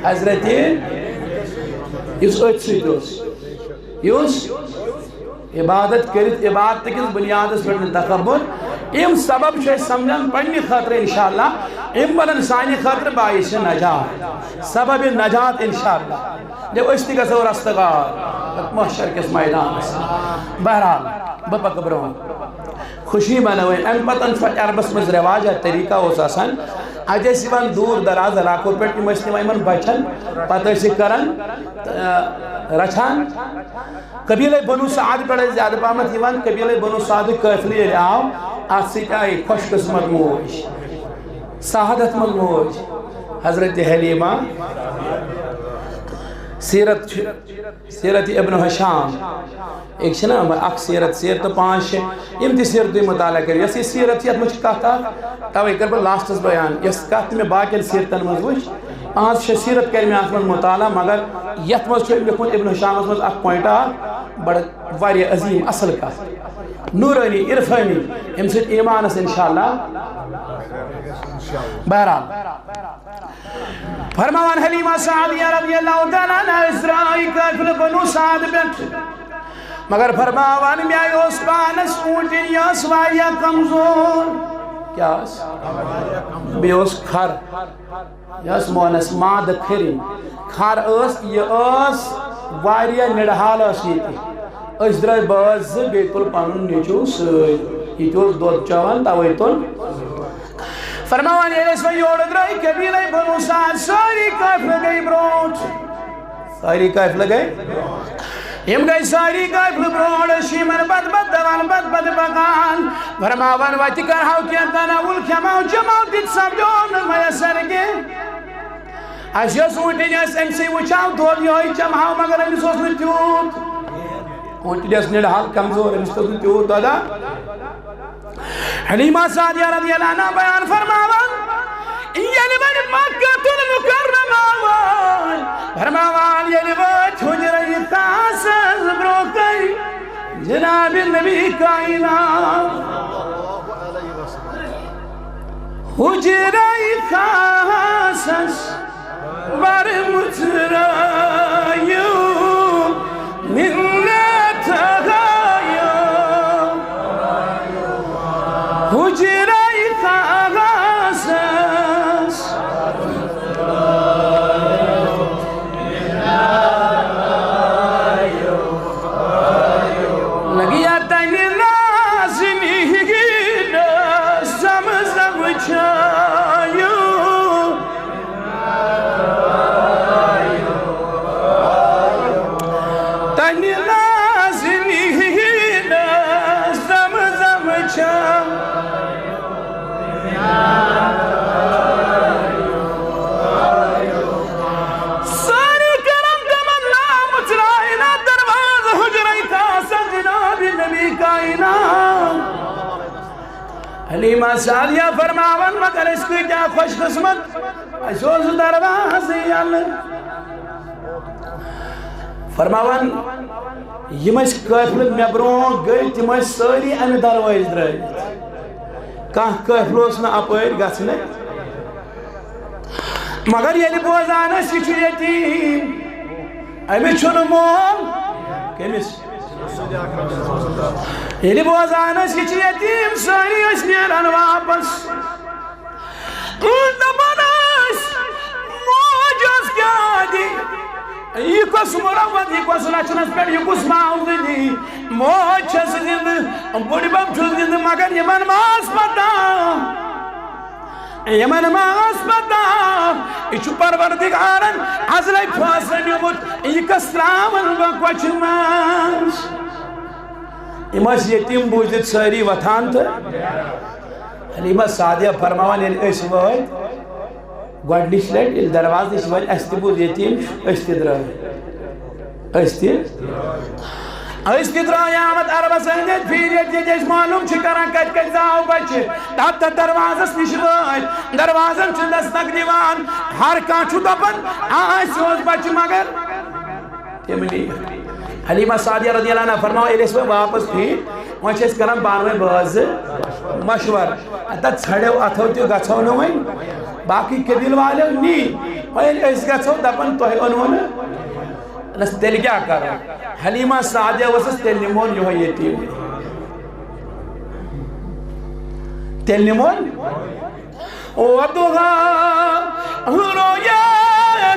حضرت یُس أتھۍ سۭتۍ اوس، یُس عبادت کٔرِتھ عبادت کِس بُنیادس پٮ۪ٹھ نہٕ تکبر۔ یِم سبب چھِ أسۍ سمجھان پننہِ خٲطرٕ انشاءاللہ، یِم بنن سانہِ خٲطرٕ باعث نجات، سبب نجات انشاءاللہ۔ دِ أسۍ تہِ گژھو رستگار محشر کِس میدانس۔ بہرحال، بہٕ پکہٕ برونٛہہ۔ خوشی مناوٕنۍ۔ امہِ پتہٕ چھُ عربس منٛز رواج، یا طریقہ اوس آسان، اتہِ ٲسۍ یِوان دوٗر دراز علاقو پٮ۪ٹھ، یِم ٲسۍ نِوان یِمن بچن، پتہٕ ٲسۍ یہِ کران، تہٕ، رچھان۔ قبیلے بنو سعد پٮ۪ٹھ ٲسۍ زیادٕ پہمتھ یِوان۔ قبیلے بنو سعدٕکۍ قٲفلہٕ ییٚلہِ آو، اتھ سۭتۍ آیہِ خۄش قسمت موج، سعادت منٛد موج، حضرت حلیمہ۔ سیرت چھِ، سیرت ابن ہشام، ایک چھِ نا اکھ سیرت، سیرت پانٛژھ شےٚ، یِم تہِ سیرتٕے مطالعہ کٔرِو۔ یۄس یہِ سیرت چھِ، یتھ منٛز چھِ کتھ اکھ، توے کٔر بہٕ لاسٹس بیان، یۄس کتھ تہِ مےٚ باقین سیرتن منٛز وٕچھ، پانٛژھ شےٚ سیرت کٔرۍ مےٚ اَتھ منٛز مطالعہ، مگر یَتھ منٛز چھُ أمۍ لیوٚکھمُت ابن ہشامَس منٛز اَکھ point اَکھ، بڑٕ واریاہ عظیٖم اَصٕل کَتھ، نوٗرٲنی، عرفٲنی، اَمہِ سۭتۍ ایٖمانَس اِنشاءاللہ۔ بہرحال، فرماوان حلیمہ سعدیہ رضی اللہ تعالیٰ عنہا، أسۍ درٛاے قٲفلہٕ بنو سعد پٮ۪ٹھ، مگر فرماوان مےٚ اوس پانَس اوٗنٛٹِنۍ، یہِ ٲس واریاہ کمزور۔ کیٛاہ ٲس؟ بیٚیہِ اوس کھر۔ یۄس مونس مادٕ کھرِنۍ کھر ٲس، یہِ ٲس واریاہ نِڈحال ٲس ییٚتہِ۔ أسۍ درٛاے بٲژ زٕ، بیٚیہِ تُل پنُن نیٚچو سۭتۍ۔ یہِ تہِ اوس دۄد چٮ۪وان، توے تُل۔ فرماوان، ییٚلہِ أسۍ وۄنۍ یورٕ درٛاے، قبیلے بنو سعد سٲری قٲفلہٕ گٔے برٛونٛٹھ۔ سٲری قٲفلہٕ گٔے۔ یِم گٔے سٲری قٲفلہٕ برٛونٛٹھ، أسۍ چھِ یِمن پتہٕ پتہٕ دوان، پتہٕ پتہٕ پکان۔ فرماوان، وتہِ کرہاو کینٛہہ تناول، کھٮ۪مہاو چٮ۪مہاو، تہِ تہِ سپدیو نہٕ میسر کینٛہہ۔ اَسہِ ٲس اوٗنٛٹِنۍ، ٲسۍ أمۍ سٕے وٕچھان، دۄد یِہوٚے چٮ۪مہاو، مگر أمِس اوس نہٕ تیوٗت۔ اوٗنٛٹِنۍ ٲس نِڈحال کمزور، أمِس اوس نہٕ تیوٗت دۄدا۔ حلیمہ سعدیہ رضی اللہ عنہا بیان فرماوان، ییٚلہِ وۄنۍ مکہ المکرمہ وٲتۍ، فرماوان، ییٚلہِ وٲتۍ حجرہ خاصس برٛونٛہہ کَنہِ جناب نبی کائنات، حجرہ خاصس برمُژرٲیِو مِنت ہٲیِو۔ حجرہ خاصس لگیا تنہِ نازنین۔ حلیمہ سعدیہ فرماوان، مگر أسۍ کۭتیٛاہ خوش قسمت، اَسہِ اوس دروازٕ یَلہٕ۔ فرماوان، یِم ٲسۍ قٲفلہٕ مےٚ برونٛہہ گٔے، تِم ٲسۍ سٲری اَمہِ دروازٕ درٛٲمٕتۍ۔ کانٛہہ قٲفلہٕ اوس نہٕ اَپٲرۍ گژھنَے۔ مگر ییٚلہِ بوزان ٲسۍ، یہِ چھُ یتیٖم، أمِس چھُنہٕ مول۔ کٔمِس؟ ییٚلہِ بوزان ٲسۍ، یہِ چھُ یتیٖم، سٲری ٲسۍ نیران واپس۔ دپان ٲسۍ، موج ٲس کیٛاہ دِ؟ یہِ کۄس مُروت، یہِ کۄس رچھنس پٮ۪ٹھ، یہِ کُس معاوضہٕ دِ؟ موج چھس زندٕ، بُڈبب چھُ زندٕ، مگر یِمن ما ٲس پتہ؟ یِمن ما ٲس پتہ؟ یہِ چھُ پروردگارن ازلے فٲصلہٕ نیومُت، یہِ کس تراون بہٕ کۄچھِ منٛز۔ یِم ٲسۍ یتیٖم بوٗزِتھ سٲری وۄتھان تہٕ حلیمہ سعدیہ فرماوان، ییٚلہِ أسۍ وٲتۍ، گۄڈٕنِچ لٹہِ ییٚلہِ دروازٕ نِش وٲتۍ، اَسہِ تہِ بوٗز یتیٖم چھُ، أسۍ تہِ درٛاے۔ أسۍ تہِ۔ أسۍ تہِ درٛاے آمد عربس أنٛدۍ أنٛدۍ پھیٖرِتھ، ییٚتہِ أسۍ معلوم چھِ کران کتہِ کتہِ زاو بچہِ۔ تتھ تتھ دروازس نِش وٲتۍ، دروازن چھِ دستک دِوان، ہر کانٛہہ چھُ دپان، آ، اَسہِ اوس بچہِ مگر تِم نی۔ حلیمہ سعدیہ رضی اللہ عنہا فرماوان، ییٚلہِ أسۍ وۄنۍ واپس پھیٖرۍ، وۄنۍ چھِ أسۍ کران پانہٕ ؤنۍ بٲژ زٕ مشورٕ۔ اَتھ ژھڑیو اَتھو تہِ گژھو نہٕ وۄنۍ، باقٕے قبیٖلہٕ والیو نی۔ وۄنۍ ییٚلہِ أسۍ گژھو، دَپَن، "تۄہہِ اوٚنوُ نہٕ؟" نَس تیٚلہِ کیٛاہ کَرو؟ حلیمہ سعدیہ ؤژھٕس، تیٚلہِ نِمون یِہوٚے یتیٖم۔ تیٚلہِ نِمون۔ والضحى، رویاے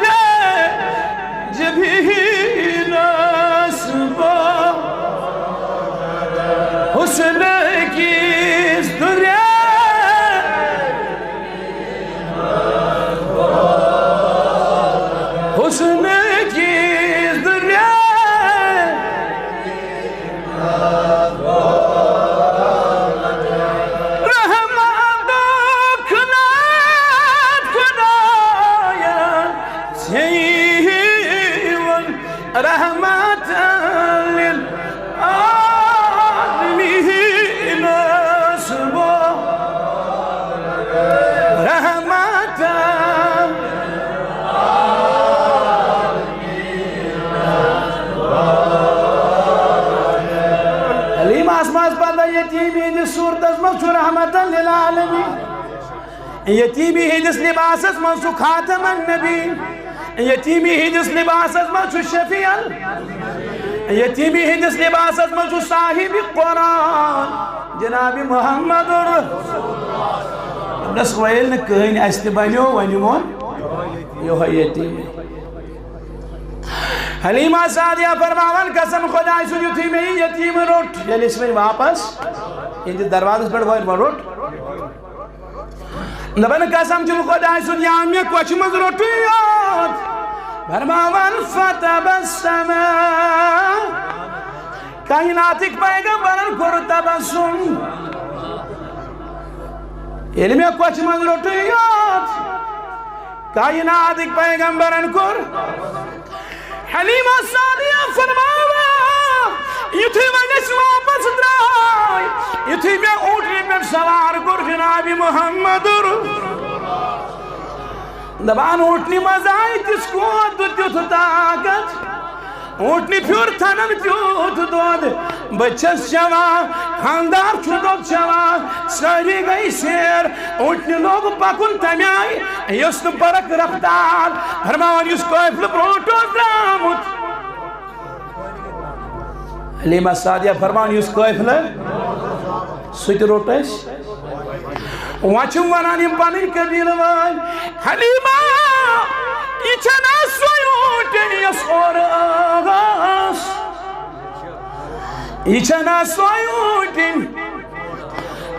جبین صبح، حسن کس دریا، حسن کس دریا۔ رحمتُک ناد خدایا، ژےٚ ووٚن رحمتاً للعالمین ٲسٕس بہٕ، رحمتاً۔ حلیمہ، اسہِ ما ٲس پتہ یتیٖمی ہٕنٛدِس صوٗرتس منٛز چھُ رحمتاً للعالمین؟ یتیٖمی ہٕنٛدِس لباسس منٛز چھُ خاتم النبی۔ یتیٖمی ہٕنٛدِس لباسس منٛز چھُ شفیع ال-، یتیٖمی ہٕنٛدِس لباسس منٛز چھُ صاحب قرآن جناب محمد۔ دوٚپنس، وۄنۍ ییٚلہِ نہٕ کٕہٕنۍ اَسہِ تہِ بنیو، وۄنۍ نِمون یِہوٚے یتیٖم۔ حلیمہ سعدیہ فرماوان، قسم خۄداے سُنٛد، یُتھُے مےٚ یہِ یتیٖم روٚٹ، ییٚلہِ أسۍ وۄنۍ واپس یِہنٛدِس دروازس پٮ۪ٹھ وٲتۍ، وۄنۍ روٚٹ۔ دپان، قسم چھُم خۄداے سُنٛد، یا مےٚ کۄچھِ منٛز روٚٹُے یوت۔ فرماوان، فتبسم۔ کائناتٕکۍ پیغمبرن کوٚر تبسم۔ ییٚلہِ مےٚ کۄچھِ منٛز روٚٹُے یوت، کائناتٕکۍ پیغمبرن کوٚر۔ حلیمہ سعدیہ فرماوان، یُتھُے وۄنۍ أسۍ واپس درٛاے، یُتھُے مےٚ اوٗنٹنہِ پٮ۪ٹھ سوار کوٚر جناب محمد، دپان، اوٗنٹنہِ منٛز آیہِ تِژھ قوت تہٕ تیُتھ طاقت، اوٗنٹنہِ پھیوٚر تھنن تیوٗت دۄد۔ بہٕ چھَس چٮ۪وان، خانٛدار چھُ دۄد چٮ۪وان، سٲری گٔے سیر۔ اوٗنٹنہِ لوگ پکُن تَمہِ آیہِ، یۄس نہٕ برق رفتار۔ فرماوان، یُس قٲفلہٕ برونٛٹھ اوس درٛامُت۔ حلیمہ سعدیہ فرماوان، یُس قٲفلہٕ، سُہ تہِ روٚٹ اَسہِ۔ وۄنۍ چھِم وَنان یِم پَنٕنۍ قبیٖلہٕ وٲلۍ، حلیمہ، یہِ چھَنا سۄے اوٗنٹِنۍ یۄس اورٕ ٲس؟ یہِ چھَنا سۄے اوٗنٹِنۍ؟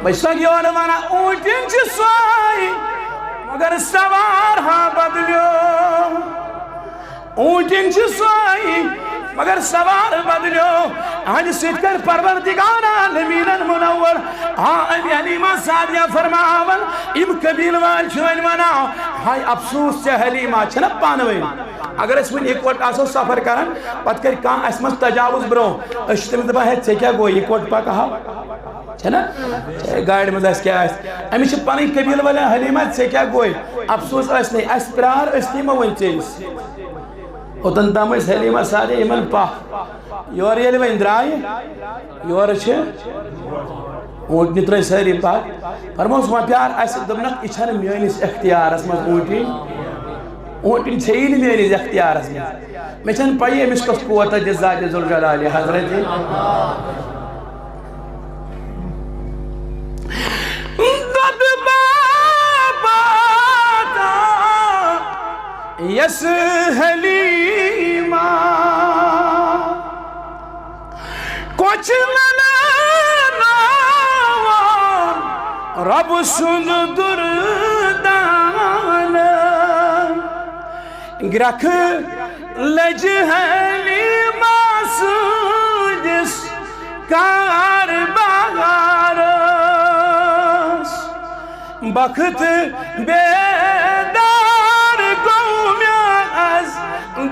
بہٕ چھُسَکھ یورٕ وَنان، اوٗنٹِنۍ چھِ سۄے، مگر سوار ہا بدلیو۔ اوٗنٹِنۍ چھِ سۄے، مگر سوار بدلیو۔ اہنٛدِ سۭتۍ کٔر پروردگار عالمیٖنَن منور۔ آ، أمۍ حلیمہ سعدیہ فرماوان، یِم قبیٖلہٕ وٲلۍ چھِ وۄنۍ وَنان، ہاے افسوس ژےٚ حلیمہ، چھِنہ پانہٕ ؤنۍ۔ اگر أسۍ وۄنۍ اِکوَٹہٕ آسو سفر کران، پتہٕ کرِ کانٛہہ اَسہِ منٛز تجاوُز برونٛہہ، أسۍ چھِ تٔمِس دَپان، ہے، ژےٚ کیٛاہ گوٚو، اِکوَٹہٕ پَکہٕ ہاو؟ چھےٚ نا؟ چاہے گاڑِ منٛز آسہِ، کیٛاہ آسہِ، أمِس چھِ پَنٕنۍ قبیٖلہٕ وٲلۍ، حلیمہ، ژےٚ کیٛاہ گوٚے؟ افسوس ٲسۍ نَے، اَسہِ پرٛار، أسۍ نِمو وۄنۍ ژےٚ أسۍ۔ اوٚتَن تام ٲسۍ حلیمہ سعدیہ یِمَن پَکھ۔ یورٕ ییٚلہِ وۄنۍ درٛایہِ، یورٕ چھِ اوٗنٛٹنہِ ترٛٲے سٲری پَتھ۔ فرموس، "وۄنۍ پیار اَسہِ۔" دوٚپنَکھ، "یہِ چھَنہٕ میٛٲنِس اختیارَس منٛز اوٗنٛٹِنۍ۔ اوٗنٛٹِنۍ چھیی نہٕ میٛٲنِس اختیارَس منٛز۔ مےٚ چھَنہٕ پَیی أمِس کۄس قوت دِژ ذاتِ ذوالجلالِ حضرتِ۔" دۄدٕ بابا یس حلیمہ کوچ نناوان رب سُنٛد دردان۔ گرٛکھ لٔج حلیمہ سٕنٛدِس کاربارس۔ بخت بیدار گوٚو مےٚ از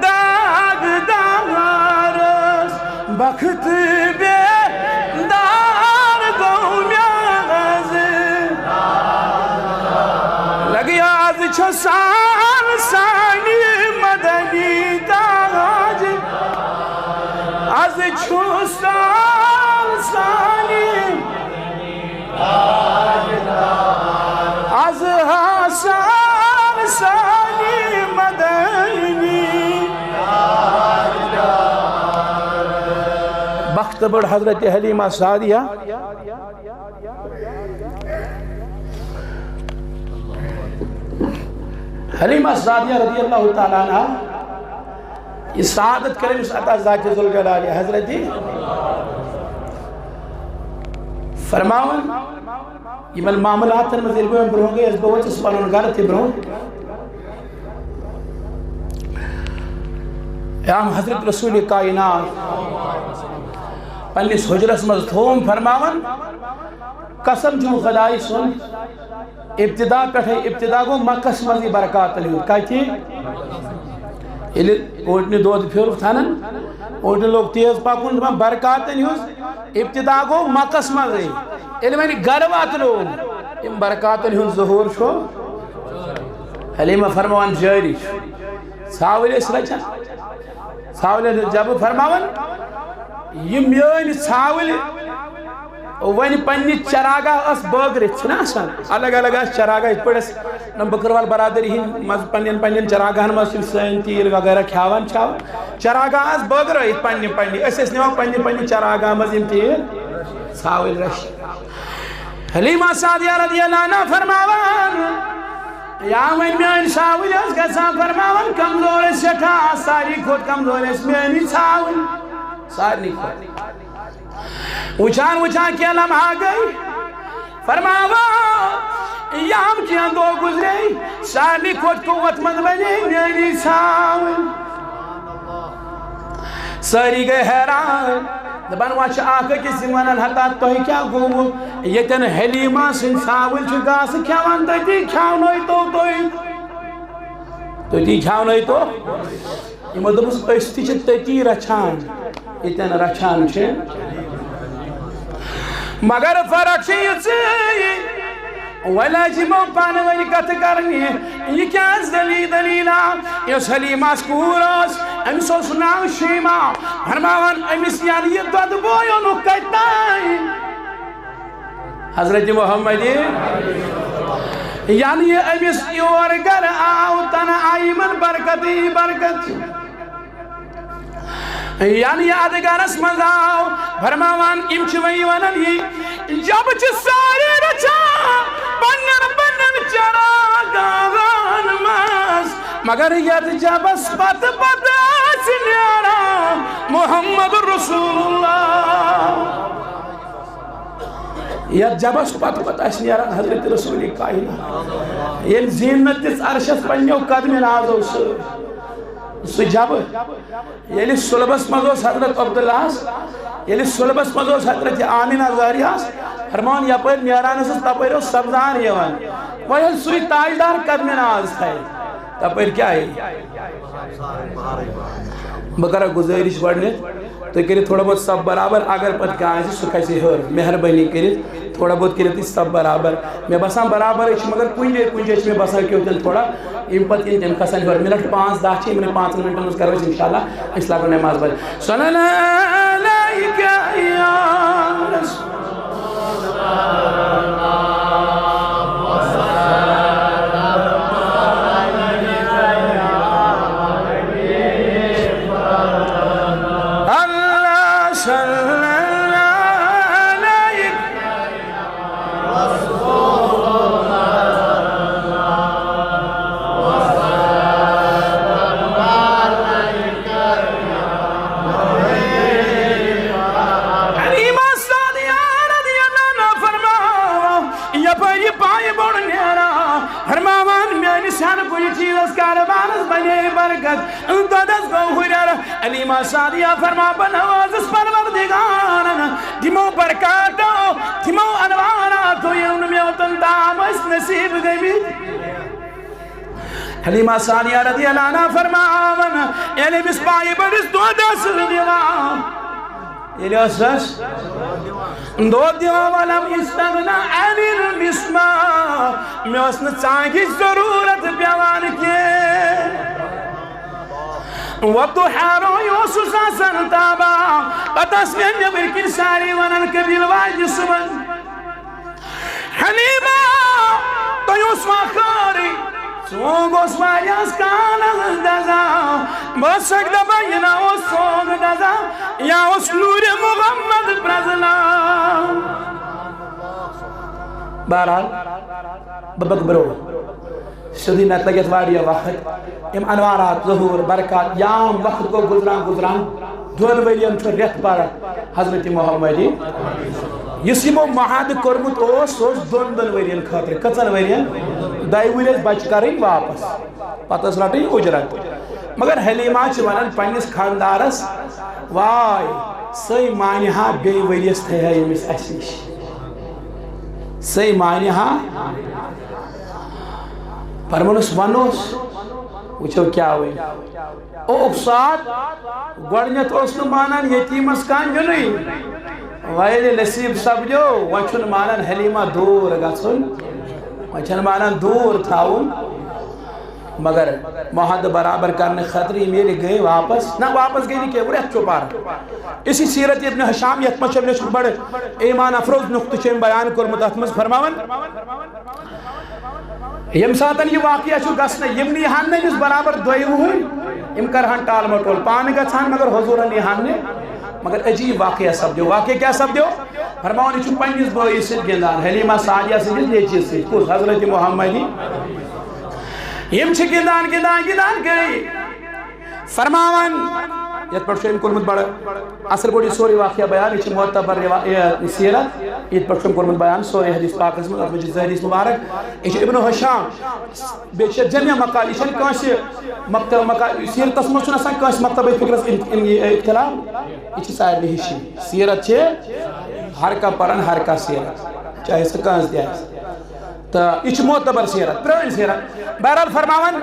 داغدارس۔ بخت بیدار گوٚو مےٚ از۔ لگیا از چھُ سان سانی مدنی تاج۔ از چھُ سان سانی از حسن سانی مدنی۔ بخت بڑ حضرت حلیمہ سعدیہ۔ حلیمہ سعدیہ رضی اللہ تعالیٰ عنہ، یہ سعادت کرے اس عطا ذات ذوالجلال حضرت فرماون۔ یِمن معاملاتن منٛز ییٚلہِ بہٕ وۄنۍ برٛونٛہہ گٔیَس، بہٕ ووتُس پنُن گرٕ تہِ برٛونٛہہ۔ یا حضرت رسول کائنات پننِس حجرس منٛز تھوم فرماوان، قسم چھُم خدایہِ سُنٛد، ابتدا پٮ۪ٹھے، ابتدا گوٚو مکس منٛزٕے برکاتن ہُنٛد۔ کتہِ؟ ییٚلہِ اوٗنٛٹنہِ دۄد پھیوٚر تھنن، اوٗنٛٹنہِ لوٚگ تیز پکُن، دپان برکاتن ہُنٛد ابتدا گوٚو مکس منٛزٕے۔ ییٚلہِ وۄنۍ گرٕ واتنوو، یِم برکاتن ہُنٛد ظہور چھُ حلیمہ فرماوان جٲری چھُ۔ ژھاوٕلۍ ٲسۍ رچھان، ژھاوٕلۍ ٲسۍ جبہٕ فرماوان، یِم میٲنۍ ژھاوٕلۍ وۄنۍ پننہِ چراگاہ ٲس بٲگرِتھ، چھِنہ آسان الگ الگ آسہِ چراگاہ، یِتھ پٲٹھۍ أسۍ نۄم بکروال برادری ہِنٛدۍ منٛز پننٮ۪ن پننٮ۪ن چراگاہن منٛز چھِ یِم سٲنۍ تیٖر وغیرہ کھیاوان چھِ، چراگاہ آسہٕ بٲگرٲیِتھ پننہِ پننہِ، أسۍ ٲسۍ نِوان پننہِ پننہِ چراگاہ منٛز یِم تیٖر ژھاوٕلۍ رَچھِ۔ حلیمہ سعدیہ رضی اللہ عنہا فرماوان، یا وۄنۍ میٲنۍ ژھاوٕلۍ ٲس گژھان، فرماوان کمزور ٲسۍ سٮ۪ٹھاہ، ساروی کھۄتہٕ کمزور ٲسۍ میٲنی ژھاوٕلۍ، سارنٕے کھۄتہٕ۔ وٕچھان وٕچھان کینٛہہ لمحہ گٔے، فرماوان یام کینٛہہ دۄہ گُزرے، سارنٕے کھۄتہٕ قوت مند بنے میٲنی ژھاوٕلۍ۔ سٲری گٔے حیران، دپان، وۄنۍ چھِ اکھ أکِس یِم ونان، ہتا تۄہہِ کیٛاہ گوٚوٕ؟ ییٚتٮ۪ن حلیمہ سٕنٛدۍ ژھاوٕلۍ چھِ گاسہٕ کھٮ۪وان، تٔتی کھٮ۪ونٲیتو تُہۍ، تٔتی کھٮ۪ونٲیتو۔ یِمو دوٚپُس، أسۍ تہِ چھِ تٔتی رچھان، ییٚتٮ۪ن رچھان چھِ۔ مگر فرق چھِ یِژٕے، وۄنۍ لٲج یِمو پانہٕ ؤنۍ کتھٕ کرنہِ، یہِ کیٛاہ دٔلی-، دٔلیٖلہ؟ یۄس حلیمس کوٗر ٲس، أمِس اوس ناو شیما۔ فرماوان أمِس، یعنی یہِ دۄدٕ بوے اوٚنُکھ کتہِ تام؟ حضرت محمد، یعنی یہِ أمِس یور گرٕ آو، تنہٕ آیہِ یِمن برکتٕے برکت۔ یعنی یہِ ادٕ گرس منٛز آو، فرماوان، یِم چھِ وۄنۍ ونان یی، جب چھِ سارے رچھان پننٮ۪ن پننٮ۪ن چراگاہن منٛز، مگر یتھ جبس پتہٕ پتہٕ آسہِ نیران محمد رسول اللہ۔ یتھ جبس پتہٕ پتہٕ آسہِ نیران حضرت رسول کائنات۔ ییٚلہِ زینت دِژ عرشس پننیو قدمہِ نازو سۭتۍ سُہ جبہٕ، ییٚلہِ صلبس منٛز اوس حضرت عبداللہس، ییٚلہِ صلبس منٛز اوس حضرت آمینہ زہریاہس، فرمان یپٲرۍ نیران ٲسٕس، تپٲرۍ اوس سبزار یِوان۔ وۄنۍ ییٚلہِ سُے تاجدار قدمہِ ناز تھایہِ، تپٲرۍ کیٛاہ یی؟ بہٕ کرٕ گُزٲرِش گۄڈٕنٮ۪تھ، تُہۍ کٔرِو تھوڑا بہت صف برابر، اگر پتہٕ کانٛہہ آسہِ، سُہ کھسہِ ہیوٚر۔ مہربٲنی کٔرِتھ تھوڑا بہت کٔرِو تُہۍ صف برابر۔ مےٚ باسان برابرٕے چھُ، مگر کُنہِ جایہِ، کُنہِ جایہِ چھِ مےٚ باسان کیوٚم تِم تھوڑا، یِم پتہٕ یِن تِم کھسن ہیوٚر۔ منٹ پانٛژھ دَہ چھِ، یِمنٕے پانٛژن منٹن منٛز کرو أسۍ انشاءاللہ، أسۍ لاگو نماز پرٕنۍ۔ صلی اللہ علیک یا رسول اللہ صلی اللہ علیک۔ حلیمہ سعدیہ رضی اللہ عنہا فرماوان، یپٲرۍ یہِ پایہِ بۄن نیران، فرماوان، میٲنِس ہر کُنہِ چیٖزس کارٕبارس بنے برکت، دۄدس گوٚو ہُرٮ۪ر۔ حلیمہ سعدیہ فرما، بہٕ نوازس پروردگارن تِمو برکاتو، تِمو انواراتو، یِم نہٕ مےٚ اوٚتن تام ٲسۍ نصیب گٔمٕتۍ۔ حلیمہ سعدیہ رضی اللہ عنہا فرماوان، ییٚلہِ أمِس پایہِ بٔڑِس دۄد ٲسٕس دِوان، ییٚلہِ ٲسٕس دۄد دِوان، ولم استغنا عن المسمار، مےٚ ٲس نہٕ ژانٛگِچ ضروٗرت پٮ۪وان کینٛہہ۔ وَالضُّحَیٰ، روے اوسُس آسان تابان، پتہٕ ٲس مےٚ نیٚبٕرۍ کِنۍ سارے ونان، قبیٖل واجہِ صُبحن۔ حلیمہ، تۄہہِ اوسوا خٲرٕے؟ ژونٛگ اوس واریاہس کالس دزان۔ بہٕ ٲسَکھ دپان، یہِ نا اوس ژونٛگ دزان، یا اوس نوٗرِ محمد پرزنان۔ بہرحال، بہٕ پکہٕ برونٛہہ۔ سیوٚدُے نتہٕ لگہِ اَتھ واریاہ وقت۔ یِم انوارات، ظہوٗر، برکات، یام وقت گوٚو گُزران گُزران۔ دۄن ؤرین چھُ رٮ۪تھ پران حضرت محمدی۔ یُس یِمو معاہدٕ کوٚرمُت اوس، سُہ اوس دۄن دۄن ؤرین خٲطرٕ۔ کٔژن ؤرین؟ دۄیہِ ؤرۍ ٲسۍ بچہِ کرٕنۍ واپس۔ پتہٕ ٲس رٹٕنۍ اُجرت۔ مگر حلیمہ چھِ ونان پننِس خاندارس، واے، سۄے مانہِ ہا بیٚیہِ ؤریس تھایہِ ہا ییٚمِس اسہِ نِش۔ سۄے مانہِ ہا۔ فرموونَس، وَنوس، وٕچھو کیٛاہ وۄنۍ۔ او اُکساد، گۄڈٕنٮ۪تھ اوس نہٕ مانان یتیٖمَس کانٛہہ نیُنُے۔ وۄنۍ ییٚلہِ نصیٖب سپدیو، وۄنۍ چھُنہٕ مانان حلیمہ دوٗر گژھُن، وۄنۍ چھَنہٕ مانان دوٗر تھاوُن۔ مگر معاہدٕ برابر کرنہٕ خٲطرٕ یِم ییٚلہِ گٔے واپس، نہ، واپس گٔے نہٕ کینٛہہ، رٮ۪تھ چھُ پَر۔ اسی سیرت ابن ہشام، یَتھ منٛز چھُ أمۍ، یہِ چھُ بڑٕ ایمان افروز نقطہٕ چھُ أمۍ بیان کوٚرمُت، اَتھ منٛز فرماوان، ییٚمہِ ساتَن یہِ واقعہ چھُ گژھنَے، یِم نیٖہَن نہٕ أمِس برابر دۄیہِ وُہُرۍ، یِم کَرٕہَن ٹال مَٹول، پانہٕ گژھٕ ہَن، مگر حضوٗرَن نیٖہَن نہٕ، مگر عجیٖب واقعہ سپدیو۔ واقعہ کیٛاہ سپدیو؟ فرماوان، یہِ چھُ پنٛنِس بٲیِس سۭتۍ گِنٛدان، حلیمہ سعدیہ سٕنٛدِس نیٚچوِس سۭتۍ۔ کُس؟ حضرت محمدی۔ یِم چھِ گِنٛدان، گِنٛدان، گِنٛدان گٔے۔ فرماوان، یَتھ پٮ۪ٹھ چھُ أمۍ کوٚرمُت بڑٕ اصل پٲٹھۍ یہِ سورُے واقعہ بیان، یہِ چھِ معتبر رِوا-، یہِ سیرت، ییٚتہِ پٮ۪ٹھ چھُ أمۍ کوٚرمُت بیان سورُے حدیث پاکس منٛز، اَتھ منٛز چھِ زٕ حدیث مبارک، یہِ چھِ ابن ہشام، بیٚیہِ چھِ جمع مقال، یہِ چھَنہٕ کٲنٛسہِ مکتب مقال، سیرتس منٛز چھُنہٕ آسان کٲنٛسہِ مکتبٕچ فِکرس اِن-، اِن-، یہِ اختلاف، یہِ چھِ سارنٕے ہِشی۔ سیرت چھِ ہر کانٛہہ پران، ہر کانٛہہ سیرت، چاہے سُہ کٲنٛسہِ تہِ آسہِ۔ تہٕ یہِ چھِ معتبر سیرت، پرٛٲنۍ سیرت۔ بہرحال فرماوان،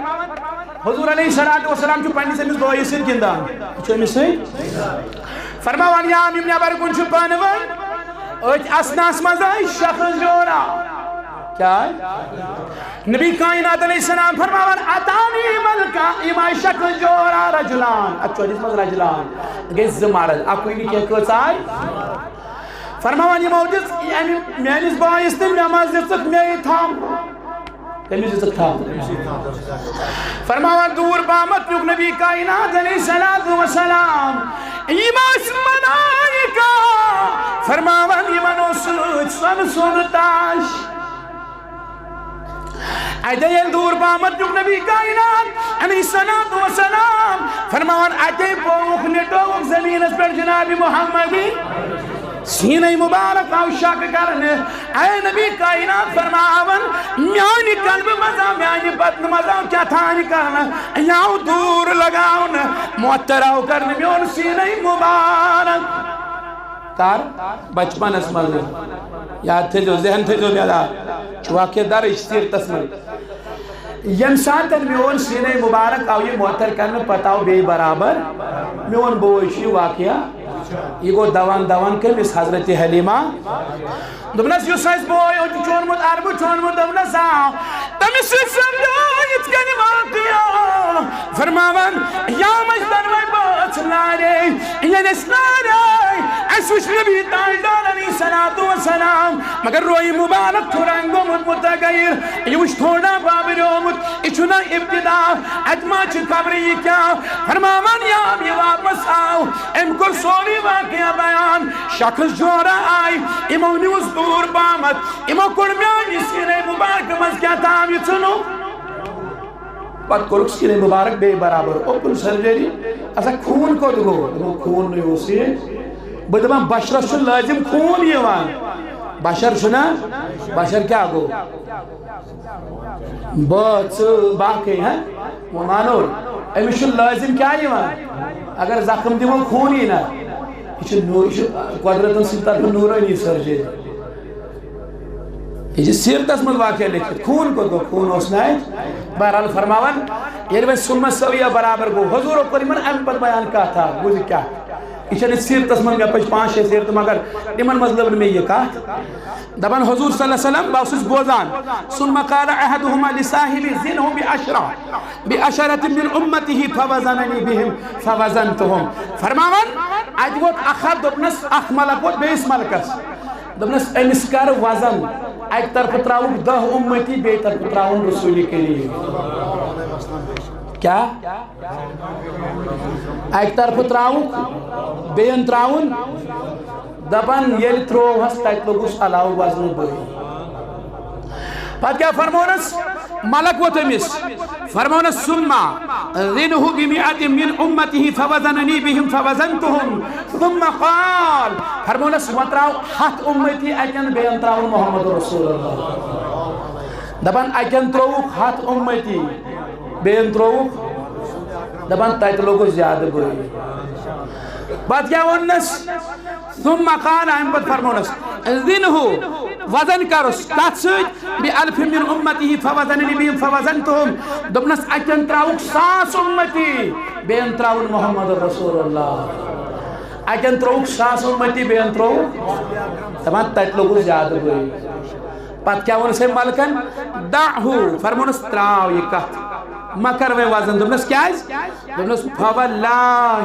حضور علیہ الصلوۃ والسلام چھُ پننِس أمِس بٲیِس سۭتۍ گِنٛدان۔ یہِ چھُ أمِس سۭتۍ فرماوان، یام یِم نٮ۪بر کُن چھِ پانہٕ ؤنۍ، أتھۍ اثناہس منٛز آے شخص جورا۔ کیٛاہ آے؟ نبی کائنات علیہ السلام فرماوان، اتانی ملکا، یِم آے شخص جورا، رجلان۔ اتھ چھُ حدیث منٛز رجلان، گٔے زٕ مرد، اکُے نہٕ کینٛہہ، کٔژ آے؟ فرماوان یِمو دِژ اَمہِ میٲنِس بٲیِس تہٕ مےٚ منٛز دِژٕکھ مے تھپھ۔ کٔمِس دِژٕکھ تھپھ؟ فرماوان دوٗر پہمتھ نیوٗکھ نبی کائنات علیہ الصلوۃ والسلام۔ یِم ٲسۍ ملائکہ۔ فرماوان یِمن اوس سۭتۍ سۄنہٕ سُنٛد تاج۔ اتے ییٚلہِ دوٗر پہمتھ نیوٗکھ نبی کائنات علیہ الصلوۃ والسلام، فرماوان اتے پووُکھ، نِٹووُکھ زمینس پٮ۪ٹھ جناب محمدی۔ سینے مبارک آو شک کرنہٕ، اے نبی کائنات فرماوان، میانہِ قلبہٕ منٛز آو، میانہِ بدنہٕ منٛز آو کیٛاہ تام کرنہٕ، یہِ آو دوٗر لگاونہٕ، معطر آو کرنہٕ میون سینے مبارک۔ کر؟ بچپنس منٛز۔ یاد تھٲیزیو، ذہن تھٲیزیو بیدار۔ چھُ واقعہ درٕج سیرتس منٛز۔ ییٚمہِ ساتہٕ میون سینے مبارک آو یہِ معطر کرنہٕ، پتہٕ آو بیٚیہِ برابر۔ میون بوے چھُ یہِ واقعہ یہِ گوٚو دوان دوان کٔمِس؟ حضرت حلیمہ۔ دوٚپنَس، یُس اَسہِ بوے اوٚت چھُ اوٚنمُت، عربہٕ چھُ اوٚنمُت، دوٚپنَس، آ۔ تٔمِس سۭتۍ سَپدیو یِتھ کٔنۍ واقعہ۔ فرماوان، یا أسۍ دۄنوَے بٲژ لارے، ییٚلہِ أسۍ لارے، اَسہِ وٕچھ نبی تاجدار علیہ الصلوۃ والسلام، مگر رویہِ مبارک چھُ رنٛگ گوٚمُت متغیر، یہِ وٕچھ تھوڑا بابریومُت، یہِ چھُنہ ابتدا، اَتہِ ما چھِ خبرٕ یہِ کیٛاہ؟ فرماوان، یا یہِ واپس آو، أمۍ کوٚر سورُے واقعہ بیان۔ شخص جورا آے، یِمو نیوٗس دوٗر پہمتھ، یِمو کوٚڑ میٛانہِ سیٖنے مبارکہٕ منٛز کیٛاہ تام یہِ ژھٕنُکھ۔ پتہٕ کوٚرُکھ سیٖنے مبارک بیٚیہِ برابر، اوپن سرجری۔ اچھا، خوٗن کوٚت گوٚو؟ دوٚپُن، خوٗن نہٕ اوس یہِ۔ بہٕ دَپان، بشرس چھُ لٲزِم خوٗن یِوان۔ بشر چھُنہ؟ بشر کیٛاہ گوٚو؟ بہٕ، ژٕ، باقٕے، ہہ؟ وۄنۍ مانو، أمِس چھُ لٲزِم کیٛاہ یِوان؟ اگر زخم دِمو، خوٗن یی نہ۔ یہِ چھُ نوٗر، یہِ چھُ قۄدرتَن سٕنٛدِ طرفہٕ نوٗرٲنی سرجری۔ یہِ چھِ سیٖرتَس منٛز واقعہ لیکھِتھ، خوٗن کوٚت گوٚو؟ خوٗن اوس نہٕ اَتہِ۔ بہرحال فرماوان، ییٚلہِ وۄنۍ سُمَس سویہ برابر گوٚو، حضوٗرو کوٚر یِمَن اَمہِ پَتہٕ بیان کَتھ اَکھ، بوٗزِو کیٛاہ۔ یہِ چھَنہٕ سیٖرتَس منٛز، مےٚ پٔچ پانٛژھ شےٚ سیٖرتہٕ، مگر تِمَن منٛز لٔب نہٕ مےٚ یہِ کَتھ۔ دَپان حضوٗر صلی اللہ علیہ وسلم، بہٕ اوسُس بوزان، ثم قال احدهما لصاحبه زنه بعشرة، بعشرة من امته فوزنني بهم فوزنتهم۔ فرماوان، اَتہِ ووت اَکھ ہَتھ، دوٚپنَس، اَکھ ملک ووت بیٚیِس ملکَس۔ دوٚپنَس، أمِس کر وزن، اَکہِ طرفہٕ ترٛاوُکھ دَہ اُمتی، بیٚیہِ طرفہٕ ترٛاوُن رسول کریم۔ کیٛاہ؟ اَکہِ طرفہٕ ترٛاوُکھ، بیٚیَن ترٛاوُن۔ دَپان، ییٚلہِ ترٛووہَس، تَتہِ لوٚگُس علاوٕ وزنہٕ بٔلۍ۔ پتہٕ کیٛاہ فرمونَس؟ ملک ووت أمِس۔ فرمونَس، ثم زنه بمئة من امته فوزنني بهم فوزنتهم۔ ثم قال، فرمونَس، وۄنۍ ترٛاو ہَتھ اُمتی اَتٮ۪ن، بیٚیَن ترٛاوُن محمد رسول اللہ۔ دَپان، اَتٮ۪ن ترٛووُکھ ہَتھ اُمتی، بیٚیَن ترٛووُکھ، دَپان، تَتہِ لوٚگُس زیادٕ بٔلۍ۔ پتہٕ کیٛاہ ووٚننَس؟ ثم قال، اَمہِ پتہٕ فرمونَس، زنه، وزن کرُس، کَتھ سۭتۍ؟ بألف من امته فوزنني بهم فوزنتهم۔ دوٚپنَس، اَتٮ۪ن ترٛاوُکھ ساس اُمتی، بیٚیَن ترٛاوُن محمد رسول اللہ۔ اَتٮ۪ن ترٛووُکھ ساس اُمتی، بیٚیَن ترٛووُکھ، دَپان، تَتہِ لوٚگُس زیادٕ بٔلۍ۔ پتہٕ کیٛاہ ووٚنُس أمۍ ملکن؟ دعه، فرمونَس، ترٛاو یہِ کَتھ، مہ کر وۄنۍ وزن۔ دوٚپنَس، کیٛازِ؟ دوٚپنَس، فواللہ،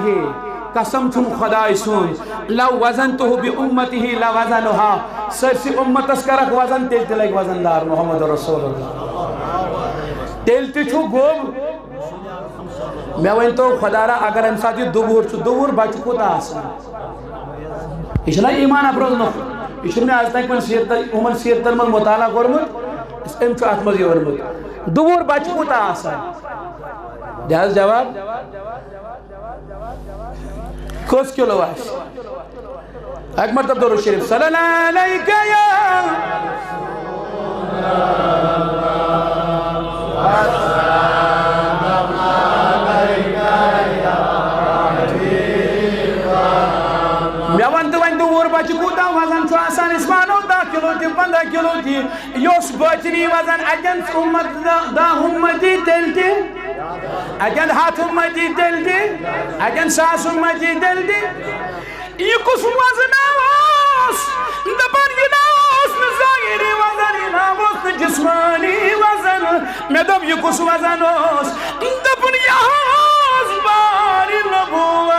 قسم چھُم خۄداے سُنٛد، لو وزنته بأمته لوزنها، سٲرسٕے اُمتَس کَرَکھ وزن، تیٚلہِ تہِ لَگہِ وزن دار محمد رسول اللہ۔ تیٚلہِ تہِ چھُ گوٚب۔ مےٚ ؤنۍ تو خۄدا را، اگر اَمہِ ساتہٕ یہِ دُوُر چھُ، دُوُر بَچہٕ کوٗتاہ آسان؟ یہِ چھُنہ ایمان اَپروزنُک؟ یہِ چھُنہٕ مےٚ آز تام کُنہِ سیٖرتَن، یِمَن سیٖرتَن منٛز مُطالعہ کوٚرمُت، أمۍ چھُ اَتھ منٛز یہِ ووٚنمُت۔ دُوُر بَچہٕ کوٗتاہ آسان؟ دِ حظ جواب۔ کٔژ کِلوٗ آسہِ؟ اَکہِ مرتبہٕ درود شریف، صلی اللہ علیک یا۔ مےٚ وَن تہٕ وۄنۍ، دُوُر بَچہٕ کوٗتاہ وزن چھُ آسان؟ أسۍ مانو دَہ کِلوٗ تہِ، پنٛداہ کِلوٗ تہِ۔ یہِ اوس باطنی وزن، اَتٮ۪ن اُمت دَہ، دَہ اُمتی تیٚلہِ تہِ، اَتٮ۪ن ہَتھ اُمتی تیٚلہِ تہِ، اَتٮ۪ن ساس اُمتی تیٚلہِ تہِ۔ یہِ کُس وزن اوس؟ دَپان، یہِ نہ اوس نہٕ ظٲہری وزن، یہِ نہ اوس نہٕ جسمانی وزن۔ مےٚ دوٚپ، یہِ کُس وزن اوس؟ دوٚپُن، یہِ اوس بارِ نبوت،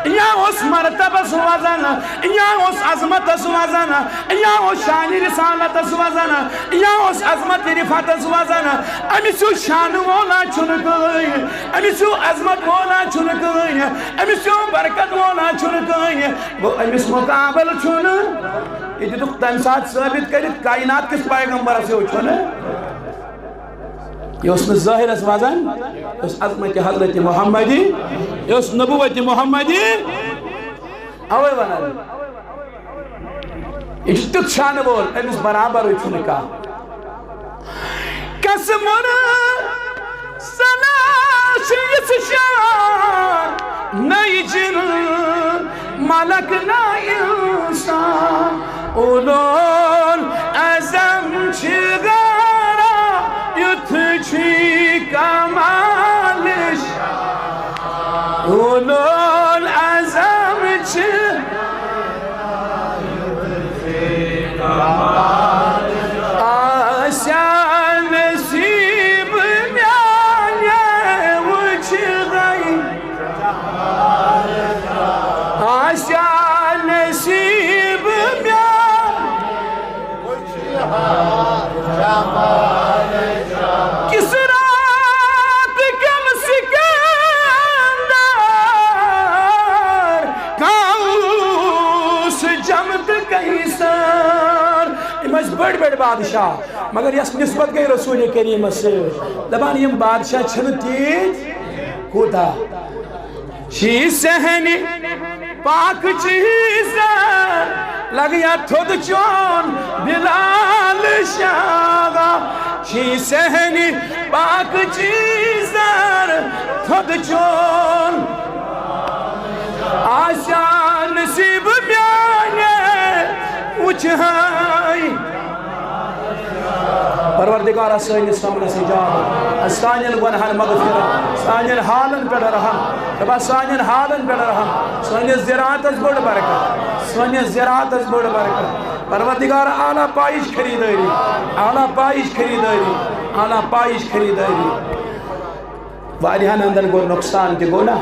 یہِ اوس مرتبس وزن، یہِ اوس عظمتس وزن، یہِ اوس شانِ رسالتس وزن، یہِ اوس عظمت رفعتس وزن۔ أمِس ہیوٗ شانہٕ وولا چھُنہٕ کٕہٕنۍ، أمِس ہیوٗ عظمت وولا چھُنہٕ کٕہٕنۍ، أمِس ہیوٗ برکت وولا چھُنہٕ کٕہٕنۍ۔ گوٚو، أمِس مُقابلہٕ چھُنہٕ۔ یہِ دِتُکھ تَمہِ ساتہٕ ثٲبِت کٔرِتھ، کائنات کِس پیغمبرس ہیوٗ چھُنہٕ۔ یہِ اوس نہٕ ظٲہرس وزن، یہِ اوس عظمت حضرت محمدی، یہِ اوس نبوت محمدی۔ اوے ونان، یہِ چھُ تیُتھ شانہٕ وول، أمِس برابرٕے چھُنہٕ کانٛہہ۔ قسمُن سنا چھِ یِژھ شان، نہ یہِ جِن ملک نہ اِنسان۔ اولول عزم چھِ غٲرا، یُتھ چھُے کمال شان۔ اولول عزم تہٕ قیصر۔ یِم ٲسۍ بٔڑۍ بٔڑۍ بادشاہ، مگر یۄس نسبت گٔے رسول کریمس سۭتۍ، دپان یِم بادشاہ چھِنہٕ تیٖتۍ کوٗتاہ۔ شی صحنِ پاک چیٖزر لگیا تھوٚد چون بلال شاہ۔ شی صحنِ پاک چیٖزر تھوٚد چون آسیا نصیب میانہِ وچھاے۔ پروردگارا، سٲنِس سمنس اجابت، سانٮ۪ن گۄنہن مغفرت، سانٮ۪ن حالن پٮ۪ٹھ رحم۔ دپا سانٮ۪ن حالن پٮ۪ٹھ رحم، سٲنِس زراعتس بٔڑ برکت، سٲنِس زراعتس بٔڑ برکت۔ پروردگار، اعلیٰ پایِچ خریدٲری، اعلیٰ پایِچ خریدٲری، اعلیٰ پایِچ خریدٲری۔ واریاہن ہندن گوٚو نۄقصان تہِ گوٚو نا۔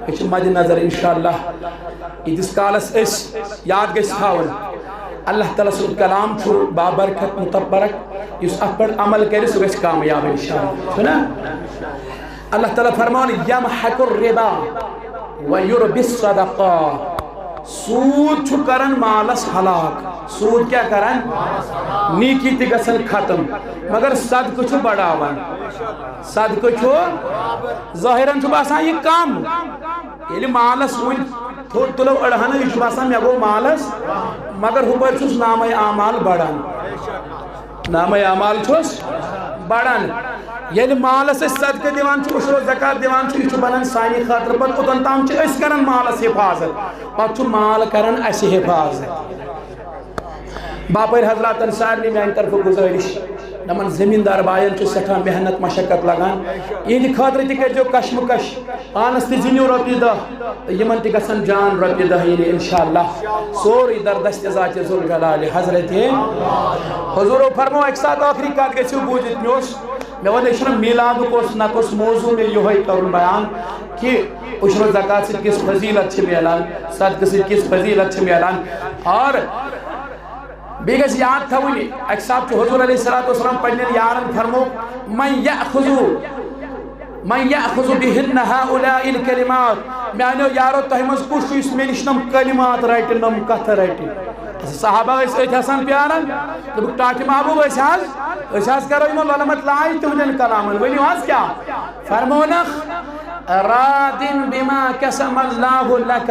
أسۍ چھِ مدِ نظر انشاءاللہ۔ ییٖتِس کالس أسۍ یاد گژھِ تھاوُن، اللہ تعالیٰ سُنٛد کلام چھُ بابرکت متبرک، یُس اتھ پٮ۪ٹھ عمل کرِ سُہ گژھِ کامیاب انشاءاللہ۔ چھُ نا؟ اللہ تعالیٰ فرمان، یمحق الربا ویربی الصدقات۔ سود چھُ کران مالس ہلاک۔ سود کیٛاہ کران؟ نیکی تہِ گژھان ختم، مگر صدقہٕ چھُ بڑاوان۔ صدقہٕ چھُ ظٲہِرن چھُ باسان یہِ کم۔ ییٚلہِ مالس وُنہِ تھوٚد تُلو أڑہنہٕ، یہِ چھُ باسان مےٚ گوٚو مالس، مگر ہُپٲرۍ چھُس نامے اعمال بڑان۔ نامے اعمال چھُس بڑان۔ ییٚلہِ مالس أسۍ صدقہٕ دِوان چھِ، عشر و زکات دِوان چھِ، یہِ چھُ بنان سانہِ خٲطرٕ پتہٕ، اوٚتن تام چھِ أسۍ کران مالس حفاظت، پتہٕ چھُ مال کران اسہِ حفاظت۔ باپٲرۍ حضراتن سارنٕے میانہِ طرفہٕ گُزٲرِش، یِمن زٔمیٖندار باین چھُ سٮ۪ٹھاہ محنت مشقت لگان، یِہنٛدِ خٲطرٕ تہِ کٔرۍزیو کشمکش، پانس تہِ زیٖنِو رۄپیہِ دہ تہٕ یِمن تہِ گژھن جان رۄپیہِ دہ یِنہِ انشاءاللہ۔ سورُے در دستِ ذاتِ ذوالجلالِ حضرتِ۔ حضوٗرو فرموو اکہِ ساتہٕ ٲخری کتھ گژھِو بوٗزِتھ، مےٚ اوس، مےٚ ووٚن، یہِ چھُنہٕ میٖلادُک اوس نتہٕ اوس موضوع مےٚ یِہوٚے کرُن بیان کہِ عشر و زکات سۭتۍ کِژھ فضیلت چھِ میلان، صدقہٕ سۭتۍ کِژھ فضیلت چھِ میلان۔ اور بیٚیہِ گژھِ یاد تھاوٕنۍ، اکہِ ساتہٕ چھُ حضور علیہ الصلوۃ والسلام پننٮ۪ن یارن فرموو، "من یأخذ، من یأخذ بہن ہؤلاء الکلمات"، میانیو یارو، تۄہہِ منٛز کُس چھُ یُس مےٚ نِش نۄم کلمات رٹہِ، نۄم کتھٕ رٹہِ؟ صحابہ ٲسۍ أتھۍ آسان پیاران، دوٚپُکھ، "ٹاٹھۍ محبوب، أسۍ حظ، أسۍ حظ کرو یِمن لۄلمت لاج تُہنٛدٮ۪ن کلامن، ؤنِو حظ کیٛاہ؟" فرمونکھ، "راضٍ بما قسم اللہ لک"۔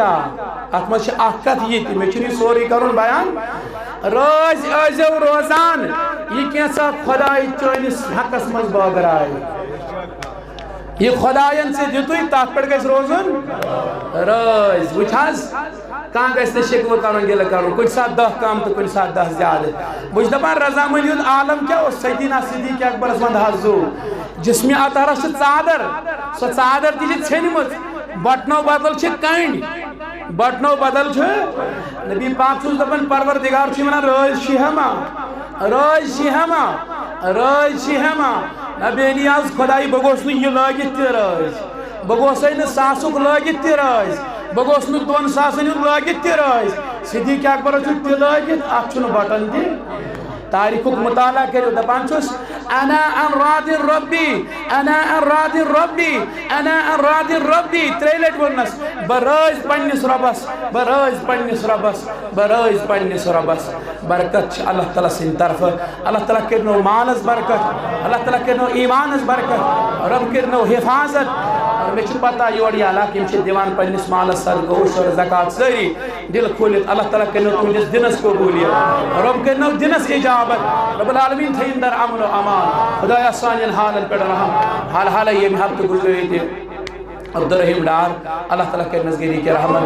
اتھ منٛز چھِ اکھ کتھ یہِ تہِ، مےٚ چھُنہٕ یہِ سورُے کرُن بیان۔ رٲضۍ ٲسۍزیو روزان، یہِ کینٛژھا خۄداے چٲنِس حقس منٛز بٲگراے۔ یہِ خۄداین ژےٚ دیُتُے، تتھ پٮ۪ٹھ گژھِ روزُن رٲضۍ۔ وٕچھ حظ، کانٛہہ گژھِ نہٕ شِکوٕ کرُن، گِلہٕ کرُن، کُنہِ ساتہٕ دَہ کم تہٕ کُنہِ ساتہٕ دَہ زیادٕ۔ بہٕ چھُس دپان، رضامندی ہُنٛد عالم کیٛاہ اوس؟ سیدنا صدیق اکبرس ونٛد حظ زُو۔ جسمِ اطہرس چھِ ژادر، سۄ ژادر تہِ چھِ ژھیٚنمٕژ، بٹنو بدل چھِ کنڈۍ، بٹنو بدل چھِ۔ نبی پاک چھُس دپان، پروردگار چھُ ونان، رٲضۍ چھِ ہما، رٲضۍ چھِ ہما، رٲضۍ چھِ ہما۔ نہ بے نیاز خدایی، بہٕ گوٚژھ نہٕ یہِ لٲگِتھ تہِ رٲضۍ۔ بہٕ گوٚژھے نہٕ ساسُک لٲگِتھ تہِ رٲضۍ، بہٕ گوٚژھ نہٕ دۄن ساسن ہُنٛد لٲگِتھ تہِ رٲضۍ۔ صدیق اکبرس چھُ تہِ لٲگِتھ، اتھ چھُنہٕ بٹن تہِ۔ تاریخُک مطالعہ کٔرِو، دپان چھُس، "انا ان راضٍ ربی، انا ان راضٍ ربی، انا ان راضٍ ربی"، ترٛیٚیہِ لٹہِ ووٚننس، "بہٕ رٲضۍ پننِس رۄبس، بہٕ رٲضۍ پننِس رۄبس، بہٕ رٲضۍ پننِس رۄبس"۔ برکت چھِ اللہ تعالیٰ سٕنٛدِ طرفہٕ۔ اللہ تعالیٰ کٔرِنو مالس برکت، اللہ تعالیٰ کٔرِنو ایمانس برکت، رۄب کٔرِنو حفاظت۔ اور مےٚ چھِ پتہ یورٕ یہِ علاقہٕ یِم چھِ دِوان پننِس مالس صدقہٕ، عشر، زکات سٲری دل کھوٗلِتھ۔ اللہ تعالیٰ کٔرِنو تُہنٛدِس دِنس قبوٗلیت، رۄب کٔرِنو دِنس اجابت، رب العالمین تھٲیِن در امن و امان۔ خدایا سانٮ۪ن حالن پٮ۪ٹھ رحم۔ حال حالے ییٚمہِ ہفتہٕ گُزرے ییٚتہِ عبدالرحیم ڈار، اللہ تعالیٰ کٔرِنس گری کے رحمت۔